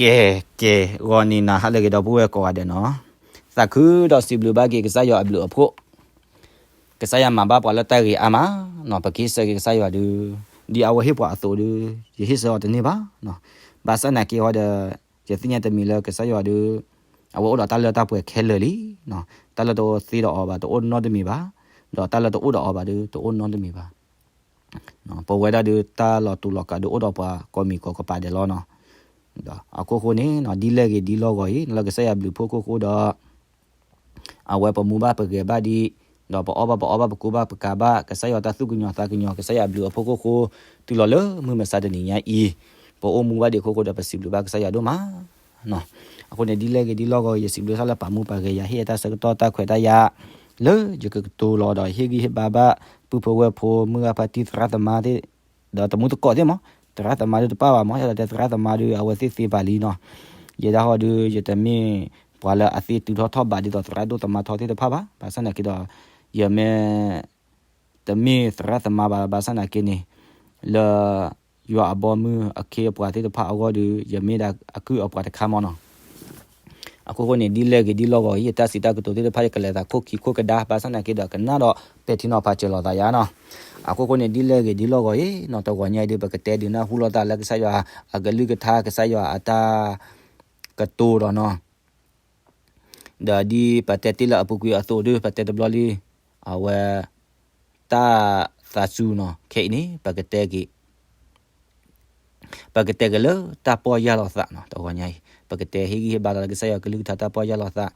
ကဲ, ကဲ, ဂီၤနံၤနၤဟါလၢအဂ့ၤ ဒီပုၢ်ဝဲၢ်ကိးဂၤဒဲးနီၤ, သးခုဒီးစံးဘျုးဘၣ်က့ၤကစၢ်ယွၤအဘျုးအဖှိၣ်, ကစၢ်ယွၤမၤဘၣ်ပှၤလၢတၢ်ဂ့ၤအါမးနီၤ, ပကဟ့ၣ်ဆၢက့ၤကစၢ်ယွၤဒုး, ဒ်အဝဲဟ့ၣ်ပှၤအသိးဒုး, ယဟ့ၣ်ဆၢအီၤတန့ၢ်ဘၣ်နီၤ, ဘၣ်ဆၣ်နာ်က့ဟီဒီး, ယသ့ၣ်ညါတမံၤလၢကစၢ်ယွၤဒုး, အဝဲအိၣ်ဒီးတၢ်လၢတၢ်ပှဲၤခဲလၢာ်လံနီၤ, တၢ်လၢတအိၣ်သ့ဒီးအီၤဘၣ် တအိၣ်နီတမံၤဘၣ်, ဒီးတၢ်လၢတအိၣ်ဒီးအီၤဘၣ်ဒုး တအိၣ်နီတမံၤဘၣ် ပဝဲဒၣ်ဒုး တၢ်လီၤတူာ်လီၤကာ်ဒုးအိၣ်ဒီးပှၤကိးမံၤကိးကပၤဒဲးလီၤနီၤ. ဒီးအခိၣ်ဃိန့ၣ်နီၤ ဒ်လဲၣ်ဂ့ၤဒ်လီၢ်ဂီၤအံၤ လၢကစၢ်ယွၤဘျုးဖှိၣ်ခိၣ်ဃိဒီး အဝဲပမူဘၣ်ပဂဲၤဘၣ်ဒံး, ဒီးပအီၣ်ဘၣ်ပအီဘၣ်ပကူဘၣ်ပကၤဘၣ် ကစၢ်ယွၤတၢ်သူၣ်ကညီၤသးကညီၤ ကစၢ်ယွၤဘျုးအဖှိၣ်ခိၣ်ဃိ တုၤလီၤလၢမုၢ်မဆါတနံၤညါအံၤ, ပအိၣ်မူဘၣ်ဒံးခိၣ်ဃိဒီး ပစံးဘျုးဘၣ်ကစၢ်ယွၤဒိၣ်မး အဃိန့ၣ် ဒ်လဲၣ်ဂ့ၤဒ်လီၢ်ဂီၤ ယစံးဘျုးတၢ်လၢပာ်မူပာ်ဂဲၤယၤ ဟ့ၣ်ယတၢ်ဆၢကတီၢ်တၢ်ခွဲးတၢ်ယာ် လၢယကကတိၤလီၤဒီးဟ့ၣ်ဂံၢ်ဟ့ၣ်ဘါဘၣ် ပုၢ်ဖိဝဲၢ်ဖိ မုၢ်ဂၢ်ဖါတံၢ်သရၣ်သမါသ့ၣ်, ဒီးတမူတကိးသ့ၣ်မး, သရၣ်သမါဒုးတပၣ်ဘၣ်မး, ယဲဒီးတဲသရၣ်သမါဒုး အဝဲသ့ၣ်သ့ပာ်လံနီၤ. ယဲဒၣ်ဟီဒုး ယတမ့ၢ်ပှၤလၢအသ့တုၤထီၣ်ထီၣ်ဘးဒ်သိးသရၣ်ဒိၣ်သမါထီသ့ၣ်တဖၣ်ဘၣ်. ဘၣ်ဆၣ်နာ်က့ဒီး ယမ့ၢ် တမ့ၢ်သရၣ်သမါဘၣ်, ဘၣ်ဆၣ်နာ်က့န့ၣ် လၢယွၤအဘီမုၢ်အခ့အပှၤသ့ၣ်တဖၣ်အဂီၢ်ဒီး ယမ့ၢ်ဒၣ်အကုၢ်အပှၤတခါမးနီၤ. အခိၣ်ဃိန့ၣ် ဒ်လဲၣ်ဂ့ၤဒ်လီၢ်ဂီၤအံၤ ယတၢ်စံးတၢ်ကတိၤသ့ၣ်တဖၣ် ယကလဲၤသးခိၣ်ခံခိၣ်ကဒါ, ဘၣ်ဆၣ်နာ်က့ဒီးကနၣ်ဒီးပဲာ်ထံနီၤဖးစၢၤလီၤသးယါနီၤ. အခိၣ်ဃိန့ၣ် ဒ်လဲၣ်ဂ့ၤဒ်လီၢ်ဂီၤအံၤနီၤ တဂီၤညါအံၤဒုး ပကတဲဒုးနၢ်ဟူလိာ်သးလၢကစၢ်ယွၤအကလုၢ်ကထါ ကစၢ်ယွၤအတၢ်ကတိၤဒီးနီၤ ဒီးဒ်ပတဲတ့ၢ်လၢအပူၤကွံာ်အသိးဒုး ပတဲတဘျီလံ, အဝဲ တၢ်သးစူၤနီၤ ခဲအံၤန့ၣ် ပကတဲက့ၤ ပကတဲက့ၤလၢတၢ်ပီၢ်ယၢ်လီၤသးနီၤ တဂီၤညါအံၤ ပကတဲဟ့ၣ်ဂံၢ်ဟ့ၣ်ဘါလီၤလၢကစၢ်ယွၤကလုၢ်ကထါတၢ်ပီၢ်ယၢ်လီၤသး,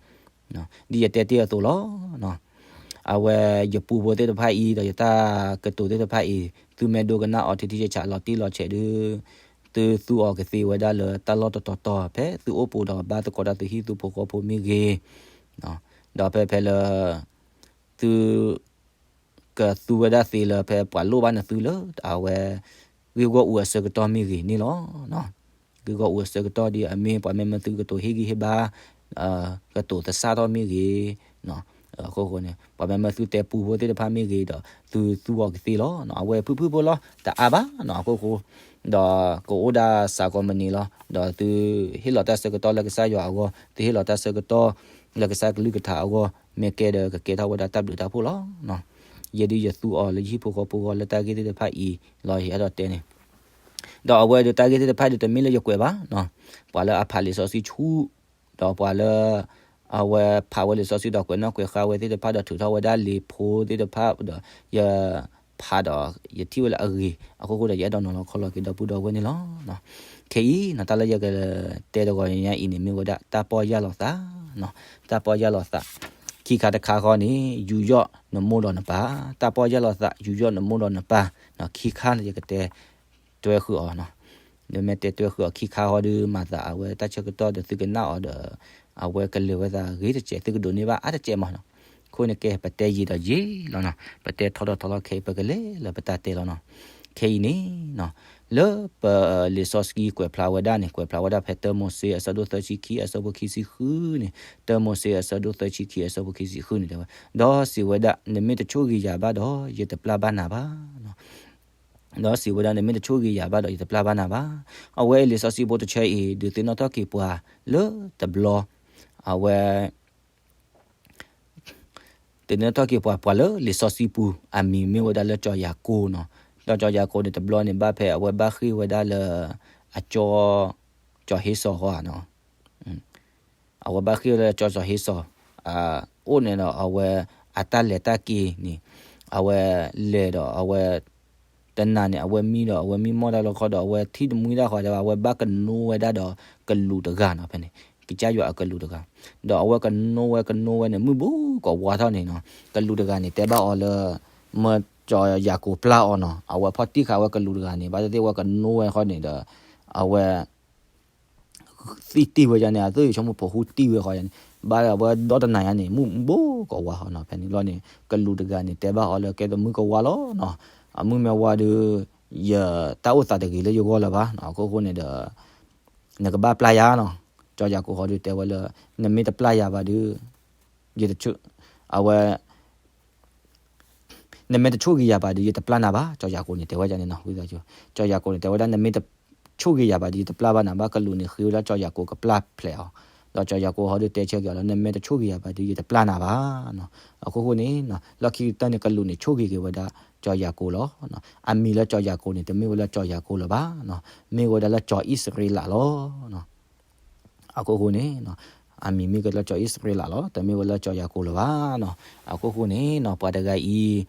ဒ်ယတဲတ့ၢ်အသိးလီၤ. အဝဲယပူဖိသ့ၣ်တဖၣ်အံၤ ဒီးယတၢ်ကတိၤသ့ၣ်တဖၣ်အံၤ သုမ့ၢ်ဒိကနၣ်အီၤထံထံဆးဆးလီၤတံၢ်လီၤဆဲးဒုး သုသူအီၤကသ့ဝဲဒၣ်လၢတၢ်လီၢ်တတီၤတီၤ ဖဲသုအိၣ်ပိၤဒီးဘါသကိးတၢ်သုဟံၣ်သုဖိဃီဖိမ့ၢ်ဂ့ၤ, ဒီးဖဲဖဲလၢ သု ကသူဝဲဒၣ်သ့လၢဖဲပှၤလိၣ်ဘၣ်နသုလၢအဝဲ ဂ့ၢ်ဂီၢ်အူအဆၢကတီၢ်မ့ၢ်ဂ့ၤန့ၣ်လီၤ. ဂ့ၢ်ဂီၢ်အူအဆၢကတီၢ်ဒ်အမ့ၢ်ပှၤမ့ၢ်မၢသုကတိၤဟ့ၣ်ဂံၢ်ဟ့ၣ်ဘါ ကတိၤသဆၣ်ထီၣ်မ့ၢ်ဂ့ၤ, အဃိဃိန့ၣ် ပှၤမ့ၢ်မၢသုတဲပူဖိသ့ၣ်တဖၣ်မ့ၢ်ဂ့ၤဒီး သုသူအီၤကသ့လီၤ. အဝဲဖုၣ်ဖုၣ်ဖိလီၤ တအါဘၣ်နီၤ အဃိဃိ ဒီးကအိၣ်ဒၣ်စှၤကိးမုၢ်နံၤလီၤ. ဒီးသုဟ့ၣ်လီၤတၢ်ဆၢကတီၢ်လၢကစၢ်ယွၤအဂီၢ်, သုဟ့ၣ်လီၤတၢ်ဆၢကတီၢ်လၢကစၢ်ကလုၢ်ကထါအဂီၢ်, မ့ၢ်ကဲဒီးကကဲထီၣ်ဝဲဒၣ်တၢ်ဘျုးတၢ်ဖှိၣ်လီၤ. ယဲဒုးယသူအီၤလၢယဟံၣ်ဖိဃီဖိအဂီၢ်လၢတၢ်ဂ့ၢ်သ့ၣ်တဖၣ်အံၤလီၤ. ယအဲၣ်ဒိးတဲန့ၣ် ဒီးအဝဲဒုးတၢ်ဂ့ၢ်သ့ၣ်တဖၣ်ဒုးတမ့ၢ်လၢယကွဲးဘၣ်, ပှၤလၢအဖးလံာ်စီဆှံဆူၣ်, ဒီးပှၤလၢ အဝဲဖးဝဲလံာ်စီဆှံဒီးကွဲးနီၣ်ကွဲးဃါဝဲသ့ၣ်တဖၣ်ဒီးထုးထီၣ်ဝဲဒၣ်လံာ်ဖိသ့ၣ်တဖၣ်ဒီး ယဖးဒီးယထံၣ်ဝဲလၢအဂ့ၤ, အဃိဃိဒီးယအဲၣ်ဒိးနီၤလီၤခီလီၤက့ၤဒီပုၢ်ဒီဝဲၢ်န့ၣ်လီၤ. ခဲအံၤနီၤ တၢ်လၢယကတဲတဂီၤညါအံၤန့ၣ် မ့ၢ်ဝဲဒၣ်တၢ်ပီၢ်ယၢ်လီၤသး, တၢ်ပီၢ်ယၢ်လီၤသး, ခံခါတခါဃီန့ၣ် ယူးယီၣ်နမိၢ်ဒီးနပၢ်, တၢ်ပီၢ်ယၢ်လီၤသး ယူးယီၣ်နမိၢ်ဒီးနပၢ်, ခံခါန့ၣ် ယကတဲ တွဲဃုာ်အီၤနီၤ. ဒီးမ့ၢ်တဲတွဲဃုာ်အီၤခံခါဃီဒီး မၤသးအဝဲတၢ်ဆၢကတီၢ်ဒီးသုကနၣ်အီၤဒီး အဝဲကလဲၤဝဲသးဂ့ၤတစဲး သုကဒိးန့ၢ်ဘၣ်အါတစဲးမးနီၤ. အဃိန့ၣ်ကဲ ပတဲယံာ်ဒီးယံာ်လီၤနီၤ, ပတဲထီဒီးထီလီၤ ခဲအံၤပကလဲၤလၢပတၢ်တဲလီၤနီၤ. ခဲအံၤန့ၣ် လၢပလံာ်စီဆှံကွဲးဖျါဝဲဒၣ်န့ၣ် ကွဲးဖျါဝဲဒၣ်ဖဲတၢမိၤၡ့အဆၢဒိၣ်သၢဆံခံအဆၢဖိခံဆံဃုန့ၣ်, တၢမိၤၡ့အဆၢဒိၣ်သၢဆံခံအဆၢဖိခံဆံဃုန့ၣ်တဲဝဲ, ဒီးစံးဝဲဒၣ် နမ့ၢ်တဆိၣ်ဂ့ၤယၤဘၣ်ဒီး ယတပျၢ်ဘၣ်နၤဘၣ် ဒီးစံးဝဲဒၣ် နမ့ၢ်တဆိၣ်ဂ့ၤယၤဘၣ်ဒီး ယတပျၢ်ဘၣ်နၤဘၣ်. အဝဲအံၤလံာ်စီဆှံဖိတဆၢအံၤ ဒုးသ့ၣ်နီၣ်ထီၣ်က့ၤပှၤလၢတဘျီ, အဝဲ သ့ၣ်နီၣ်ထီၣ်က့ၤပှၤ ပှၤလၢလံာ်စီဆှံပူၤ အမံၤမ့ၢ်ဝဲဒၣ်လၢစီၤယၤကိာ်နီၤ. ဒီးစီၤယၤကိာ်န့ၣ် တဘျီန့ၣ် ဘၣ်ဖဲအဝဲဘၣ်ဃ့ၢ်ဝဲဒၣ်လၢ အကၠီ ကၠီၤဟ့စီၤဃီဧါနီၤ. အဝဲဘၣ်ဃ့ၢ်ဝဲဒၣ်လၢကၠီၤဟ့စီၤ အိၣ်န့ၣ်ဒီး အဝဲအတၢ်လဲၤတၢ်က့ၤန့ၣ် အဝဲလဲၤဒီးအဝဲ တနၤန့ၣ် အဝဲမံဒီး အဝဲမံမီၢ်တၢ်လီခီဒီး အဝဲထံၣ်တမှံတၢ်ဃီဒီး အဝဲဘၣ်ကနိဝဲဒၣ်ဒီးကလူးတဂၤနီၤ ဖဲန့ၣ် ကစၢ်ယွၤအကလူးတဂၤ, ဒီးအဝဲကနိဝဲကနိဝဲန့ၣ် မုၢ်ဘူးကဝါထီၣ်န့ၣ်နီၤ ကလူးတဂၤန့ၣ် တဲဘၣ်အီၤလၢ မၢစီၤယၤကိာ်ပျၢ်အီၤနီၤ အဝဲဖီၣ်တံၢ်ဃာ်ဝဲကလူးတဂၤန့ၣ် ဘၣ်သ့ၣ်သ့ၣ်ဝဲကနိဝဲဃီန့ၣ်ဒီး အဝဲ သံတံၢ်ဝဲယါန့ၣ် အသိးယဆိကမိၣ်ဖိဃူတံၢ်ဝဲဃီယါန့ၣ် ဘၣ်အဝဲဒီတနၤယါန့ၣ် မုၢ်ဘူးကဝါဃီနီၤ ဖဲန့ၣ်လီၤန့ၣ် ကလူးတဂၤန့ၣ် တဲဘၣ်အီၤလၢကဲသးမုၢ်ကဝါလီၤနီၤ အမုၢ်မ့ၢ်ဝါဒီး ယတၢ်အိၣ်သးတဂ့ၤလၢယဂီၢ်လၢၤဘၣ်နီၤ အခိၣ်ဃိန့ၣ်ဒီး နကဘၣ်ပျၢ်ယၤနီၤ စီၤယၤကိာ်ဃီဒီးတဲဝဲလၢ နမ့ၢ်တပျၢ်ယၤဘၣ်ဒီး ယတဆိၣ် အဝဲ နမ့ၢ်တဆိၣ်ဂ့ၤယၤဘၣ်ဒီး ယတပျၢ်နၤဘၣ် စီၤယၤကိာ်န့ၣ် တဲဝဲဒ်န့ၣ်နီၤ ဝံသးစူၤ စီၤယၤကိာ်န့ၣ် တဲဝဲဒၣ် နမ့ၢ်တ ဆိၣ်ဂ့ၤယၤဘၣ်ဒီး ယတပျၢ်ဘၣ်နၤဘၣ်. ကလူးန့ၣ်ဃ့ဝဲဒၣ်ကၠီၤယၤကိာ်ကပျၢ်ဖျဲးအီၤ, ဒီးကၠီၤယၤကိာ်ဟီဒုးတဲဆၢက့ၤအီၤလၢ နမ့ၢ်တဆိၣ်ဂ့ၤယၤဘၣ်ဒီး ယတပျၢ်နၤဘၣ်နီၤ. အခိၣ်ဃိန့ၣ် လီၢ်ခံကတၢၢ်န့ၣ် ကလူးန့ၣ်ဆိၣ်ဂ့ၤက့ၤဝဲဒၣ်ကၠီၤယၤကိာ်လီၤ. အမံၤလၢကၠီၤယၤကိာ်န့ၣ် တမ့ၢ်ဝဲလၢကၠီၤယၤကိာ်လၢၤဘၣ်, မ့ၢ်ဝဲဒၣ်လၢကၠီၤအံၣ်စရ့လးလီၤ. အခိၣ်ဃိန့ၣ် အမံၤမ့ၢ်ကလၢကၠီၤအံၣ်စရ့လးလီၤ, တမ့ၢ်ဝဲလၢကၠီၤယၤကိာ်လၢၤဘၣ်နီၤ. အခိၣ်ဃိန့ၣ် ပှၤတဂၤအံၤ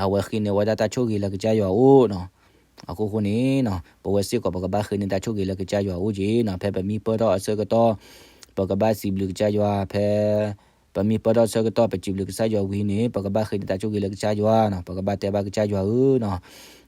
အဝဲဃ့န့ၢ်ဝဲဒၣ်တၢ်ဆိၣ်ဂ့ၤလၢကစၢ်ယွၤအအိၣ်နီၤ. အခိၣ်ဃိန့ၣ် ပဝဲစ့ၢ်ကီး ပကဘၣ်ဃ့န့ၢ်တၢ်ဆိၣ်ဂ့ၤလၢကစၢ်ယွၤအအိၣ်က့ၤနီၤ. ဖဲပမံပၢၢ်ထီၣ်အဆၢကတီၢ် ပကဘၣ်စံးဘျုးကစၢ်ယွၤ, ဖဲပမံပၢၢ်ထီၣ်အဆၢကတီၢ် ပစံးဘျုးကစၢ်ယွၤဝံၤန့ၣ် ပကဘၣ်ဃ့န့ၢ်တၢ်ဆိၣ်ဂ့ၤလၢကစၢ်ယွၤနီၤ. ပကဘၣ်တဲဘၣ်ကစၢ်ယွၤဧၢနီၤ,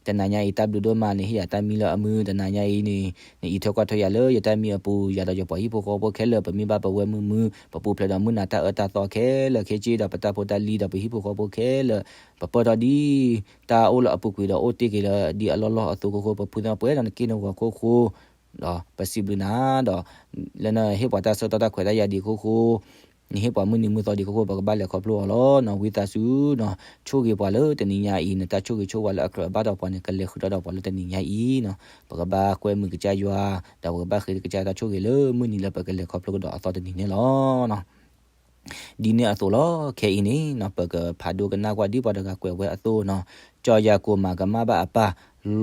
တနၤညါအံၤ တၢ်ဘျုးဒိၣ်မး နဟ့ၣ်ယၤတၢ်မံလၢအမုာ်, တနၤညါအံၤန့ၣ် နအံးထွဲကွၢ်ထွဲယၤလၢယတၢ်မံအပူၤ, ယၤဒီးယပှၤဟံၣ်ဖိဃီဖိခဲလၢာ် ပမ့ၢ်ဘၣ်ပဝဲမုာ်မုာ်, ပပူၤဖျဲးဒီးမုၢ်နၤတၢ်အၢတၢ်သီခဲလၢာ်ခဲဆ့ဒီး ပတၢ်ဖိတၢ်လံၤဒီးပဟံၣ်ဖိဃီဖိခဲလၢာ်, ပပၢၢ်ထီၣ်ဒ်တၢ်အိၣ်လၢအပူၤကွံာ်ဒီးအိၣ်တ့ၢ်က့ၤလၢဒ်အလီၢ်လီၢ်အသိးအဃိ ပပှဲၤသီပှဲၤဒီးနက့ၢ်နဂီၤအခိၣ်ဃိ ဒီးပစံးဘျုးနၤဒီး လၢနဟ့ၣ်ပှၤတၢ်ဆၢကတီၢ်တၢ်ခွဲးတၢ်ယာ်ဒံးအခိၣ်ဃိ, နဟ့ၣ်ပှၤမုၢ်နံၤမုၢ်သီဒံးအခိၣ်ဃိ ပကဘၣ်လဲၤခီဖျိအီၤလီၤနီၤ. ဝံသးစူၤနီၤ ဆိၣ်ဂ့ၤပှၤလၢတနံၤညါအံၤ, နတၢ်ဆိၣ်ဂ့ၤဆိၣ်ဝါလၢအကြၢးဘၣ်ဒီးပှၤန့ၣ် ကလဲၤဃုာ်ဒီးပှၤလၢတနံၤညါအံၤနီၤ. ပကဘၣ်ကွဲမုာ်ကစၢ်ယွၤ, ဒီးပကဘၣ်ဃ့ကစၢ်တၢ်ဆိၣ်ဂ့ၤလၢမုၢ်နံၤလၢပကလဲၤခီဖျိကဒီးအသီတနံၤန့ၣ်လီၤ. ဒ်န့ၣ်အသိးလီၤ. ခဲအံၤန့ၣ် ပကဖးဒိကနၣ်ကွၢ်ဒ်ပှၤတဂၤကွဲးဝဲအသိးနီၤ, ကၠီၤယၤကိာ်မၤကမၣ်ဘၣ်အပၢ်,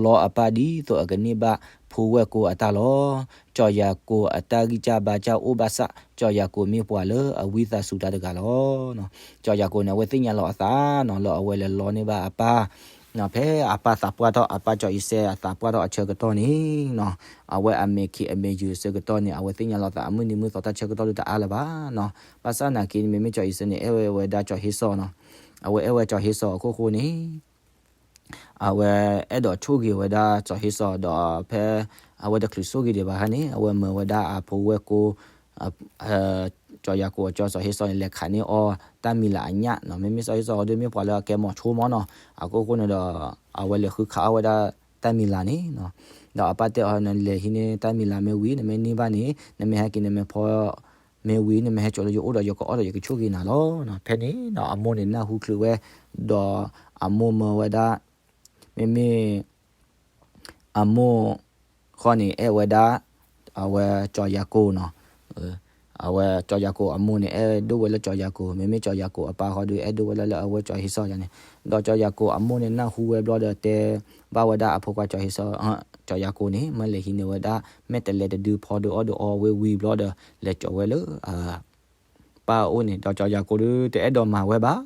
လီအပၢ်ဒ်သိးအကန့ၢ်ဘၣ်ဖိဝဲၢ်ကိာ်အတၢ်လီၤ. ကၠီၤယၤကိာ်အတၢ်ဂံၢ်စၢ်ဘါစၢ်အိၣ်ဘၣ်ဆၣ် ကၠီၤယၤကိာ်မ့ၢ်ပှၤလၢအဝံသးစူၤတၢ်တဂၤလီၤ. ကၠီၤယၤကိာ်န့ၣ် အဝဲသ့ၣ်ညါလီၤအသးနီၤ လၢအဝဲလဲၤလီန့ၢ်ဘၣ်အပၢ် ဖဲအပၢ်သးပှၢ်ထီၣ် အပၢ်ကၠီၤအံၤစဲးအသးပှၢ်ထီၣ်အဆၢကတီၢ်န့ၣ်နီၤ, အဝဲအမဲာ်ခံးအမဲာ်ယုာ်အဆၢကတီၢ်န့ၣ် အဝဲသ့ၣ်ညါလီၤသး အမုၢ်နံၤမုၢ်သီတၢ်ဆၢကတီၢ်ဒုးတအါလၢၤဘၣ်နီၤ. ဘၣ်ဆၣ်နာ်က့န့ၣ် မ့မ့ၢ်ကၠီၤအံၤစဲးန့ၣ် အဲၣ်ဝဲဒၣ်ကၠီၤဟ့စီနီၤ. အဝဲအဲၣ်ဝဲကၠီၤဟ့စီအခိၣ်ဃိန့ၣ် အဝဲအဲၣ်ဒိးဆိၣ်ဂ့ၤဝဲဒၣ်ကၠီၤဟ့စီဒီး ဖဲအဝဲတချုးဆိၣ်ဂ့ၤဒံးဘၣ်ခါန့ၣ် အဝဲမၢဝဲဒၣ်အဖိဝဲၢ်ကိာ် ကၠီၤယၤကိာ်အကၠီၤစီၤဟ့စီန့ၣ် လဲၤခးန့ၢ်အီၤတၢ်မံၤလၤအညၣ်နီၤ. မ့မ့ၢ်စီၤဟ့စီအီၤဒုးမ့ၢ်ပှၤလၢအကဲမီၤဆိမီၤနီၤ. အခိၣ်ဃိန့ၣ်ဒီး အဝဲလဲၤဃုခးအီၣ်ဝဲဒၣ်တၢ်မံၤလၤန့ၣ်နီၤ. ဒီးအပၢ်တဲအီၤ နလဲၤဟံးန့ၢ်တၢ်မံၤလၤမ့ၢ်ဝံၤ နမ့ၢ်န့ၢ်ဘၣ်န့ၣ် နမ့ၢ်ဟဲက့ၤနမ့ၢ်ဖီ မ့ၢ်ဝံၤ နမ့ၢ်ဟဲစိာ်လၢယအိၣ်ဒီးယကအီၣ်ဒီးယကဆိၣ်ဂ့ၤနၤလီၤ. ဖဲန့ၣ်ဒီးအမိၢ်န့ၣ်နၢ်ဟူချုးဝဲ ဒီးအမိၢ်မၢဝဲဒၣ် မ့မ့ၢ် အမိၢ်ဃီန့ၣ်အဲၣ်ဝဲဒၣ် အဝဲကၠီၤယၤကိာ်နီၤ. အဝဲကၠီၤယၤကိာ်အမိၢ်န့ၣ် အဲၣ်ဒိၣ်ဝဲလၢကၠီၤယၤကိာ်, မ့မ့ၢ်ကၠီၤယၤကိာ်အပၢ်ဃီဒုး အဲၣ်ဒိၣ်ဝဲလၢ လၢအဝဲကၠီၤဟ့စီယါန့ၣ်. ဒီးကၠီၤယၤကိာ်အမိၢ်န့ၣ် နၢ်ဟူဝဲဘျီဒီးတဲဘၣ်ဝဲဒၣ်အဖိခွါကၠီၤဟ့စီ, ကၠီၤယၤကိာ်န့ၣ် မၢလဲၤဟံးန့ၢ်ဝဲဒၣ် မဲာ်တဲးလဲးတဒုဖီဒုးအီၣ်ဒုးအီဝဲဝံၤဘျီဒီး လဲၤကၠီၤဝဲလၢ ပၢ်အအိၣ်န့ၣ် ဒီးကၠီၤယၤကိာ်ဒုး တအဲၣ်ဒိးမၤဝဲဘၣ်.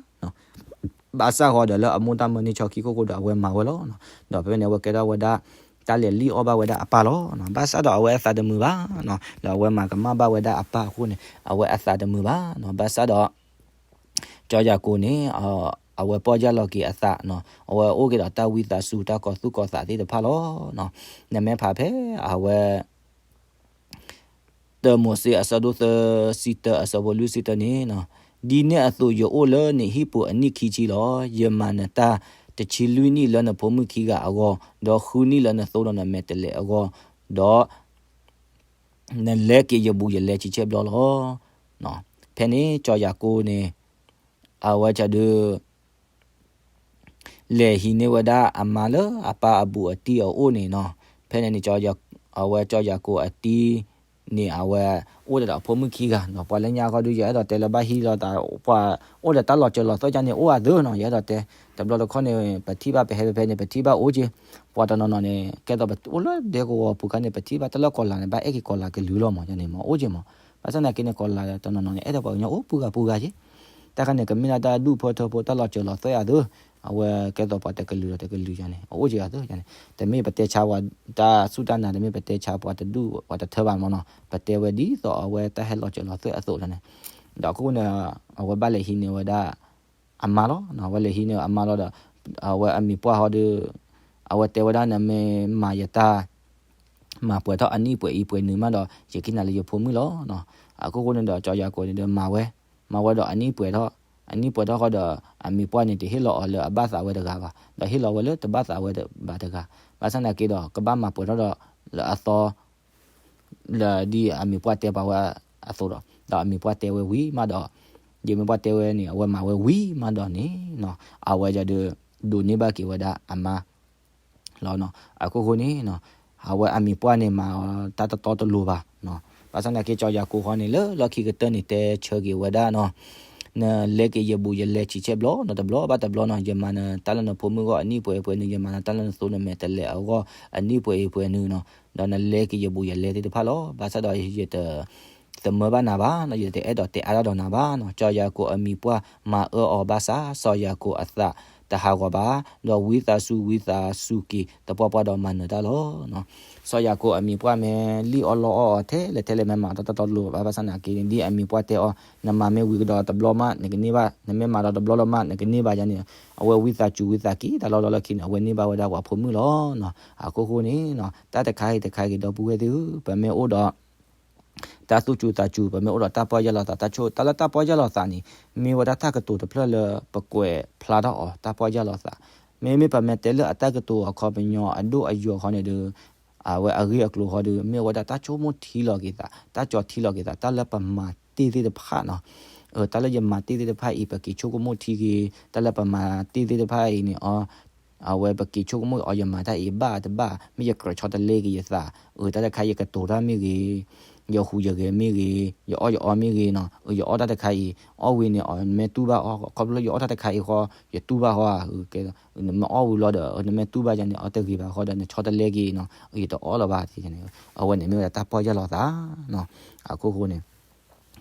ဘၣ်ဆၣ်ဃီဒီးလၢအမိၢ်တၢ်မၢန့ၢ်ဆီခံခိၣ်ဃိဒီး အဝဲမၤဝဲလီၤ. ဒီးဖဲန့ၣ် အဝဲကဲထီၣ်ဝဲဒၣ် တၢ်လဲၤလံၣ်အီၣ်ဘၣ်ဝဲဒၣ်အပၢ်လီၤ. ဘၣ်ဆၣ်ဒီးအဝဲအသးတမုာ်ဘၣ်. ဒီးအဝဲမၤကမၣ်ဘၣ်ဝဲဒၣ်အပၢ်အဃိန့ၣ် အဝဲအသးတမုာ်ဘၣ်. ဘၣ်ဆၣ်ဒီး ကၠီၤယၤကိာ်န့ၣ် အဝဲပီၢ်ယၢ်လီၤက့ၤအသး, အဝဲအိၣ်က့ၤဒီးတၢ်ဝံသးစူၤ တၢ်ကီၤသူၣ်ကီၤသးသ့ၣ်တဖၣ်လီၤ. နမ့ၢ်ဖးဖဲအဝဲ တၢမိၤၡ့အဆၢဒိၣ်သၢဆံတၢ အဆၢဖိလွံၢ်ဆံတၢန့ၣ်, ဒ်န့ၣ်အသိးယအိၣ်လၢနဟံၣ်ပူၤအနံၣ်ခံဆံလီၤ. ယမၤနတၢ်တဆံလွံၢ်နံၣ်လၢနဖိမုၣ်ခံဂၤအဂီၢ်, ဒီးဃုနံၣ်လၢနသိဒီးနမဲာ်တဲးလဲးအဂီၢ်, ဒီး နလဲက့ၤယဘူးယလဲဆံဆဲၣ်ဘျီလီၤ. ဖဲန့ၣ်ကၠီၤယၤကိာ်န့ၣ် အဝဲဒုး လဲၤဟံးန့ၢ်ဝဲဒၣ်အမါလၢအပၢ်အဘူးအတံၢ်အအိၣ်န့ၣ်နီၤ. ဖဲန့ၣ်န့ၣ် အဝဲကၠီၤယၤကိာ်အတံၢ်န့ၣ် အဝဲအိၣ်ဒီးအဖိမုၣ်ခံဂၤနီၤ. ပှၤလၢညါဃီဒုး ယအဲၣ်ဒိးတဲလၢဘၣ်ဟံးလီၤသး ပှၤအိၣ်ဒီးတၢ်လီၤစၢၤလီၤသွဲၣ်ကန့ၣ် အိၣ်အသၢနီၤ. ယအဲၣ်ဒိးတဲ တဘျီတခီၣ်န့ၣ် ပထံၣ်ဘၣ်ပဟဲဖဲဖဲန့ၣ် ပထံၣ်ဘၣ်အိၣ်က့ၤ ပှၤတနီၤနီၤန့ၣ် ကဲသိးပအိၣ်လၢဒဲကဝီၤပူၤခါန့ၣ် ပထံၣ်ဘၣ်တၢ်လၢကီၤလၤန့ၣ် ဘၣ်အဲၣ်က့ၤကီၤလၤကလုာ်လီၤမးန့ၣ်မး အိၣ်က့ၤမး. ဘၣ်ဆၣ်သနာ်က့န့ၣ် ကီၤလၤတနီၤနီၤန့ၣ် အဲၣ်ဒိးပှၤကညီအိၣ်ပှၤဂၤပှၤဂၤက့ၤ တၢ်ခါန့ၣ် ကမ့ၢ်ဒၣ်တၢ်ဒူၣ်ဖၢထၢဖိတၢ်လီၤစၢၤလီၤသွဲၣ်အသး အဝဲကဲသိးပှၤတကလုာ်ဒီးတကလုာ်န့ၣ် အအိၣ်က့ၤအသးန့ၣ် တမ့ၢ်ပတဲဆါပှၤတၢ်စူၢ်တၢ်နာ် တမ့ၢ်ပတဲဆါပှၤတဒူၣ်ပှၤတထၢဘၣ်မးနီၤ. ပတဲဝဲဒ်သိးအဝဲတၢ်ဟဲလီၤစၢၤလီၤသွဲၣ်အသိးန့ၣ် ဒီးအခိၣ်ဃိန့ၣ် အဝဲဘၣ်လဲၤဟံးန့ၢ်ဝဲဒၣ် အမါလီၤ. အဝဲလဲၤဟံးန့ၢ်အမါလီၤဒီး အဝဲအမံၤပှၢ်ဟီဒုး အဝဲတဲဝဲဒၣ် နမ့ၢ်မၤယတၢ် မၤပှဲၤထီၣ်အနံၣ်ပှဲၤအံၤပှဲၤနုာ်မးဒီး ယကဟ့ၣ်နၤလၢယဖိမုၣ်လီၤ. အခိၣ်ဃိန့ၣ်ဒီး ကၠီၤယၤကိာ်န့ၣ်ဒီးမၤဝဲ, မၤဝဲဒီးအနံၣ်ပှဲၤထီၣ်, အနံၣ်ပှဲၤထီၣ်ဃီဒီး အမံၤပှၢ်န့ၣ် တဟ့ၣ်လီၤအီၤလၢအဘၣ်သးဝဲတဂၤဘၣ်, ဒီးဟ့ၣ်လီၤဝဲလၢတဘၣ်သးဝဲဘၣ်တဂၤ, ဘၣ်ဆၣ်သနာ်က့ဒီး ကဘၣ်မၤပှဲၤထီၣ်ဒီး လၢအသီ လၢဒ်အမံၤပှၢ်တဲပှၤဝဲအသိးဒီး, ဒီးအမံၤပှၢ်တဲဝဲဝံၤမးဒီး, ဒ်အမံၤပှၢ်တဲဝဲန့ၣ် အဝဲမၤဝဲဝံၤမးဒီးန့ၣ်, အဝဲဒုး ဒိးန့ၢ်ဘၣ်က့ၤဝဲဒၣ်အမါလီၤ. အခိၣ်ဃိန့ၣ် အဝဲအမံၤပှၢ်န့ၣ်မၤအီၤတၢ်တတီတလိၤဘၣ်နီၤ. ဘၣ်ဆၣ်သနာ်က့ ကၠီၤယၤကိာ်ဃီန့ၣ် လၢလီၢ်ခံကတၢၢ်န့ၣ် တဲဆၢက့ၤဝဲဒၣ်နီၤ, နလဲက့ၤယဘူးယလဲဆံးဆဲးဘျီနီၤ, တဘျီဘၣ်တဘျီနီၤ, ယမၤနတၢ်လၢနဖိမုၣ်အဂီၢ်အနံၣ်ပှဲၤပှဲၤနုၤ, ယမၤနတၢ်လၢနသိနမဲာ်တဲးလဲးအဂီၢ်အနံၣ်ပှဲၤပှဲၤနုၤနီၤ, ဒီးနလဲက့ၤယဘူးယလဲသ့ၣ်တဖၣ်လီၤ. ဘၣ်ဆၣ်ဒီးယတ သမၢဘၣ်နၤဘၣ်နီၤ, ယတအဲၣ်ဒိးတဲအါဒၣ်ဒီးနၤဘၣ်နီၤ. ကၠီၤယၤကိာ်အမံၤပှၢ်မၤအၢအီၤဘၣ်ဆၣ် စီၤယၤကိာ်အသးတဟးဂီၤဘၣ်, ဒီးဝံသးစူၤဝံသးစူၤက့ၤ တပှၢ်ပှၢ်ဒီးမၤနၢၤတၢ်လီၤ. စီၤယၤကိာ်အမံၤပှၢ်မ့ၢ်လံၣ်အီၣ်လီအီၣ်အီၤထဲလဲၣ်ထဲလဲၣ် မ့ၢ်မၤတၢ်တတီတလိၤဘၣ်, ဘၣ်ဆၣ်သနာ်က့န့ၣ် ဒ်အမံၤပှၢ်တဲအီၤ နမၤမ့ၢ်ဝံၤကဒီးတဘျီမး နကန့ၢ်ဘၣ်, နမ့ၢ်မၤဒီးတဘျီလၢမးနကန့ၢ်ဘၣ်ယါန့ၣ်, အဝဲဝံသးစူၤဝံသးစူၤက့ၤတၢ်လီၤလီၢ်လီၢ်ခံန့ၣ် အဝဲန့ၢ်ဘၣ်ဝဲဒၣ်ပှၤဖိမုၣ်လီၤ. အခိၣ်ဃိန့ၣ် တၢ်တခါအံၤတခါအံၤ ဒီပုၢ်ဝဲၢ်သ့ၣ်ဧၢ, ပမ့ၢ်အိၣ်ဒီး တၢ်သူၣ်စူၤသးစူၤ, ပမ့ၢ်အိၣ်ဒီးတၢ်ပီၢ်ယၢ်လီၤသး, တၢ်ဆိ, တၢ်လၢတၢ်ပီၢ်ယၢ်လီၤသးန့ၣ် မ့ၢ်ဝဲဒၣ်တၢ်ကတိၤတဖျၢၣ်လၢပကွဲးဖျါထီၣ်အီၤ, တၢ်ပီၢ်ယၢ်လီၤသး. မ့မ့ၢ်ပမ့ၢ်တဲလၢအတၢ်ကတိၤအခီပညီအဒိၣ်အယိာ်ဃီန့ၣ်ဒီး အဝဲအဂ့ၢ်အကျိၤဃီဒီး မ့ၢ်ဝဲဒၣ်တၢ်ဆိကမိၣ်ထံလီၤက့ၤသး, တၢ်ကၠီထံလီၤက့ၤသး, တၢ်လၢပမၤတ့ၢ်သ့ၣ်တဖၣ်နီၤ. တၢ်လၢယမၤတ့ၢ်သ့ၣ်တဖၣ်အံၤ ပက့ၤဆိကမိၣ်ထံက့ၤ, တၢ်လၢပမၤတ့ၢ်သ့ၣ်တဖၣ်အံၤန့ၣ် အဝဲပက့ၤဆိကမိၣ်အီၤ ယမၤတၢ်အံၤဘၣ်တဘၣ်, မ့ၢ်ယကြၢးဆီတလဲက့ၤယသး, အတၢ်တခါယကတိၤတၢ်မ့ၢ်ဂ့ၤ, ယဟူးယဂဲၤမ့ၢ်ဂ့ၤ, ယအီၣ်ယအီမ့ၢ်ဂ့ၤနီၤ, ယအီၣ်တၢ်တခါအံၤ, အီၣ်ဝံၤန့ၣ် နမ့ၢ်တူၢ်ဘၣ်အီၤ, ခီဖျိလၢယအီၣ်တၢ်တခါအံၤဃီ ယတူၢ်ဘၣ်ဃီဧါ, နမ့ၢ်အီၣ်ဝံၤလီၤဒီး နမ့ၢ်တူၢ်ဘၣ်ယါန့ၣ် အီၣ်တဂ့ၤဘၣ်ဃီဒီး နဆီတလဲက့ၤနီၤ, ယတအီၣ်လၢၤဘၣ်, အဝဲန့ၣ်မ့ၢ်ဝဲဒၣ်တၢ်ပီၢ်ယၢ်လီၤသးနီၤ. အခိၣ်ဃိန့ၣ်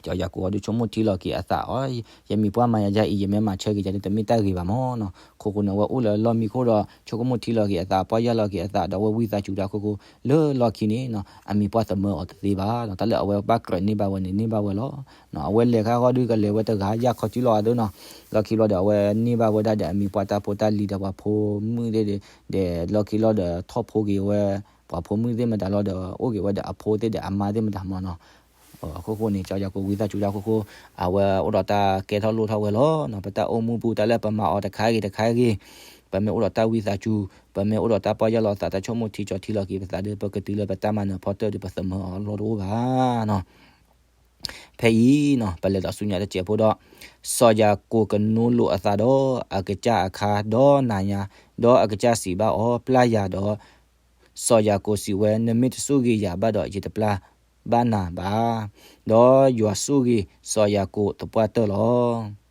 ကၠီၤယၤကိာ်အီၤဒုးဆိကမိၣ်ထံလီၤက့ၤအသးအီၤ, ယမံၤပှၢ်မၤယၤယါအံၤ ယမ့ၢ်မၤဆၢက့ၤယၤန့ၣ် တမ့ၢ်တၢ်ဂ့ၤဘၣ်မးနီၤ. အခိၣ်ဃိန့ၣ် အဝဲအိၣ်လၢလီၢ်မံခိၣ်ဒီး ဆိကမိၣ်ထံလီၤက့ၤအသး, ပီၢ်ယၢ်လီၤက့ၤအသး ဒီးအဝဲဝံသးစူၤတၢ်အခိၣ်ဃိ လၢလီၢ်ခံန့ၣ်နီၤ အမံၤပှၢ်သမၢအီၤတသ့ဘၣ်နီၤ. တၢ်လၢအဝဲဘၣ်ကြၢးန့ၢ်ဘၣ်ဝဲန့ၣ် န့ၢ်ဘၣ်ဝဲလီၤ. အဝဲလဲၤခါဃီဒုးကလဲၤဝဲတဂၤ ယၢ်ခီကံလီၤအသိးနီၤ. လီၢ်ခံဘျီဒီး အဝဲန့ၢ်ဘၣ်ဝဲဒၣ်ဒီးအမံၤပှၢ်တၢ်ဖိတၢ်လံၤဒီးပှၤဖိမုၣ်သ့ၣ်ဒီး လီၢ်ခံလီၤဒီးထီၣ်ဖိက့ၤဝဲ ပှၤဖိမုၣ်သ့ၣ်မတၤလီၤဒီး အိၣ်က့ၤဝဲဒီးအဖိသ့ၣ်ဒီးအမါသ့ၣ်မတၤမးနီၤ. အခိၣ်ဃိန့ၣ် ကၠီၤယၤကိာ်ဝံသးစူၤတၢ်အခိၣ်ဃိ အဝဲအိၣ်ဒီးတၢ်ကဲထီၣ်လိၣ်ထီၣ်ဝဲလီၤ. ပတၢ်အိၣ်မူပူၤတၢ်လၢပမၤအီၤတခါဂ့ၤတခါဂ့ၤ ပမ့ၢ်အိၣ်ဒီးတၢ်ဝံသးစူၤ, ပမ့ၢ်အိၣ်ဒီးတၢ်ပီၢ်ယၢ်လီၤသး, တၢ်ဆိကမိၣ်ထံကၠီထံလီၤက့ၤပသးဒီး ပကတုၤလၢပတၢ်မၤနၢၤဖီတၢၣ်ဒီး ပသမၢအီၤလီၢ်တအိၣ်ဘၣ်နီၤ. ဖဲအံၤနီၤ ပလဲၤဒီးဆူညါတစဲးဖိဒီး စီၤယၤကိာ်ကနိလိာ်အသးဒီးအကစၢ်အခါ ဒီးနၤညါ, ဒီးအကစၢ်စံးဘၣ်အီၤ, ပျၢ်ယၤဒီး စီၤယၤကိာ်စံးဝဲ, နမ့ၢ်တဆိၣ်ဂ့ၤယၤဘၣ်ဒီး ယတပျၢ်ဘၣ်နၤဘၣ်. ဒီးယွၤဆိၣ်ဂ့ၤစီၤယၤကိာ်သပှၢ်တၢၢ်လီၤ.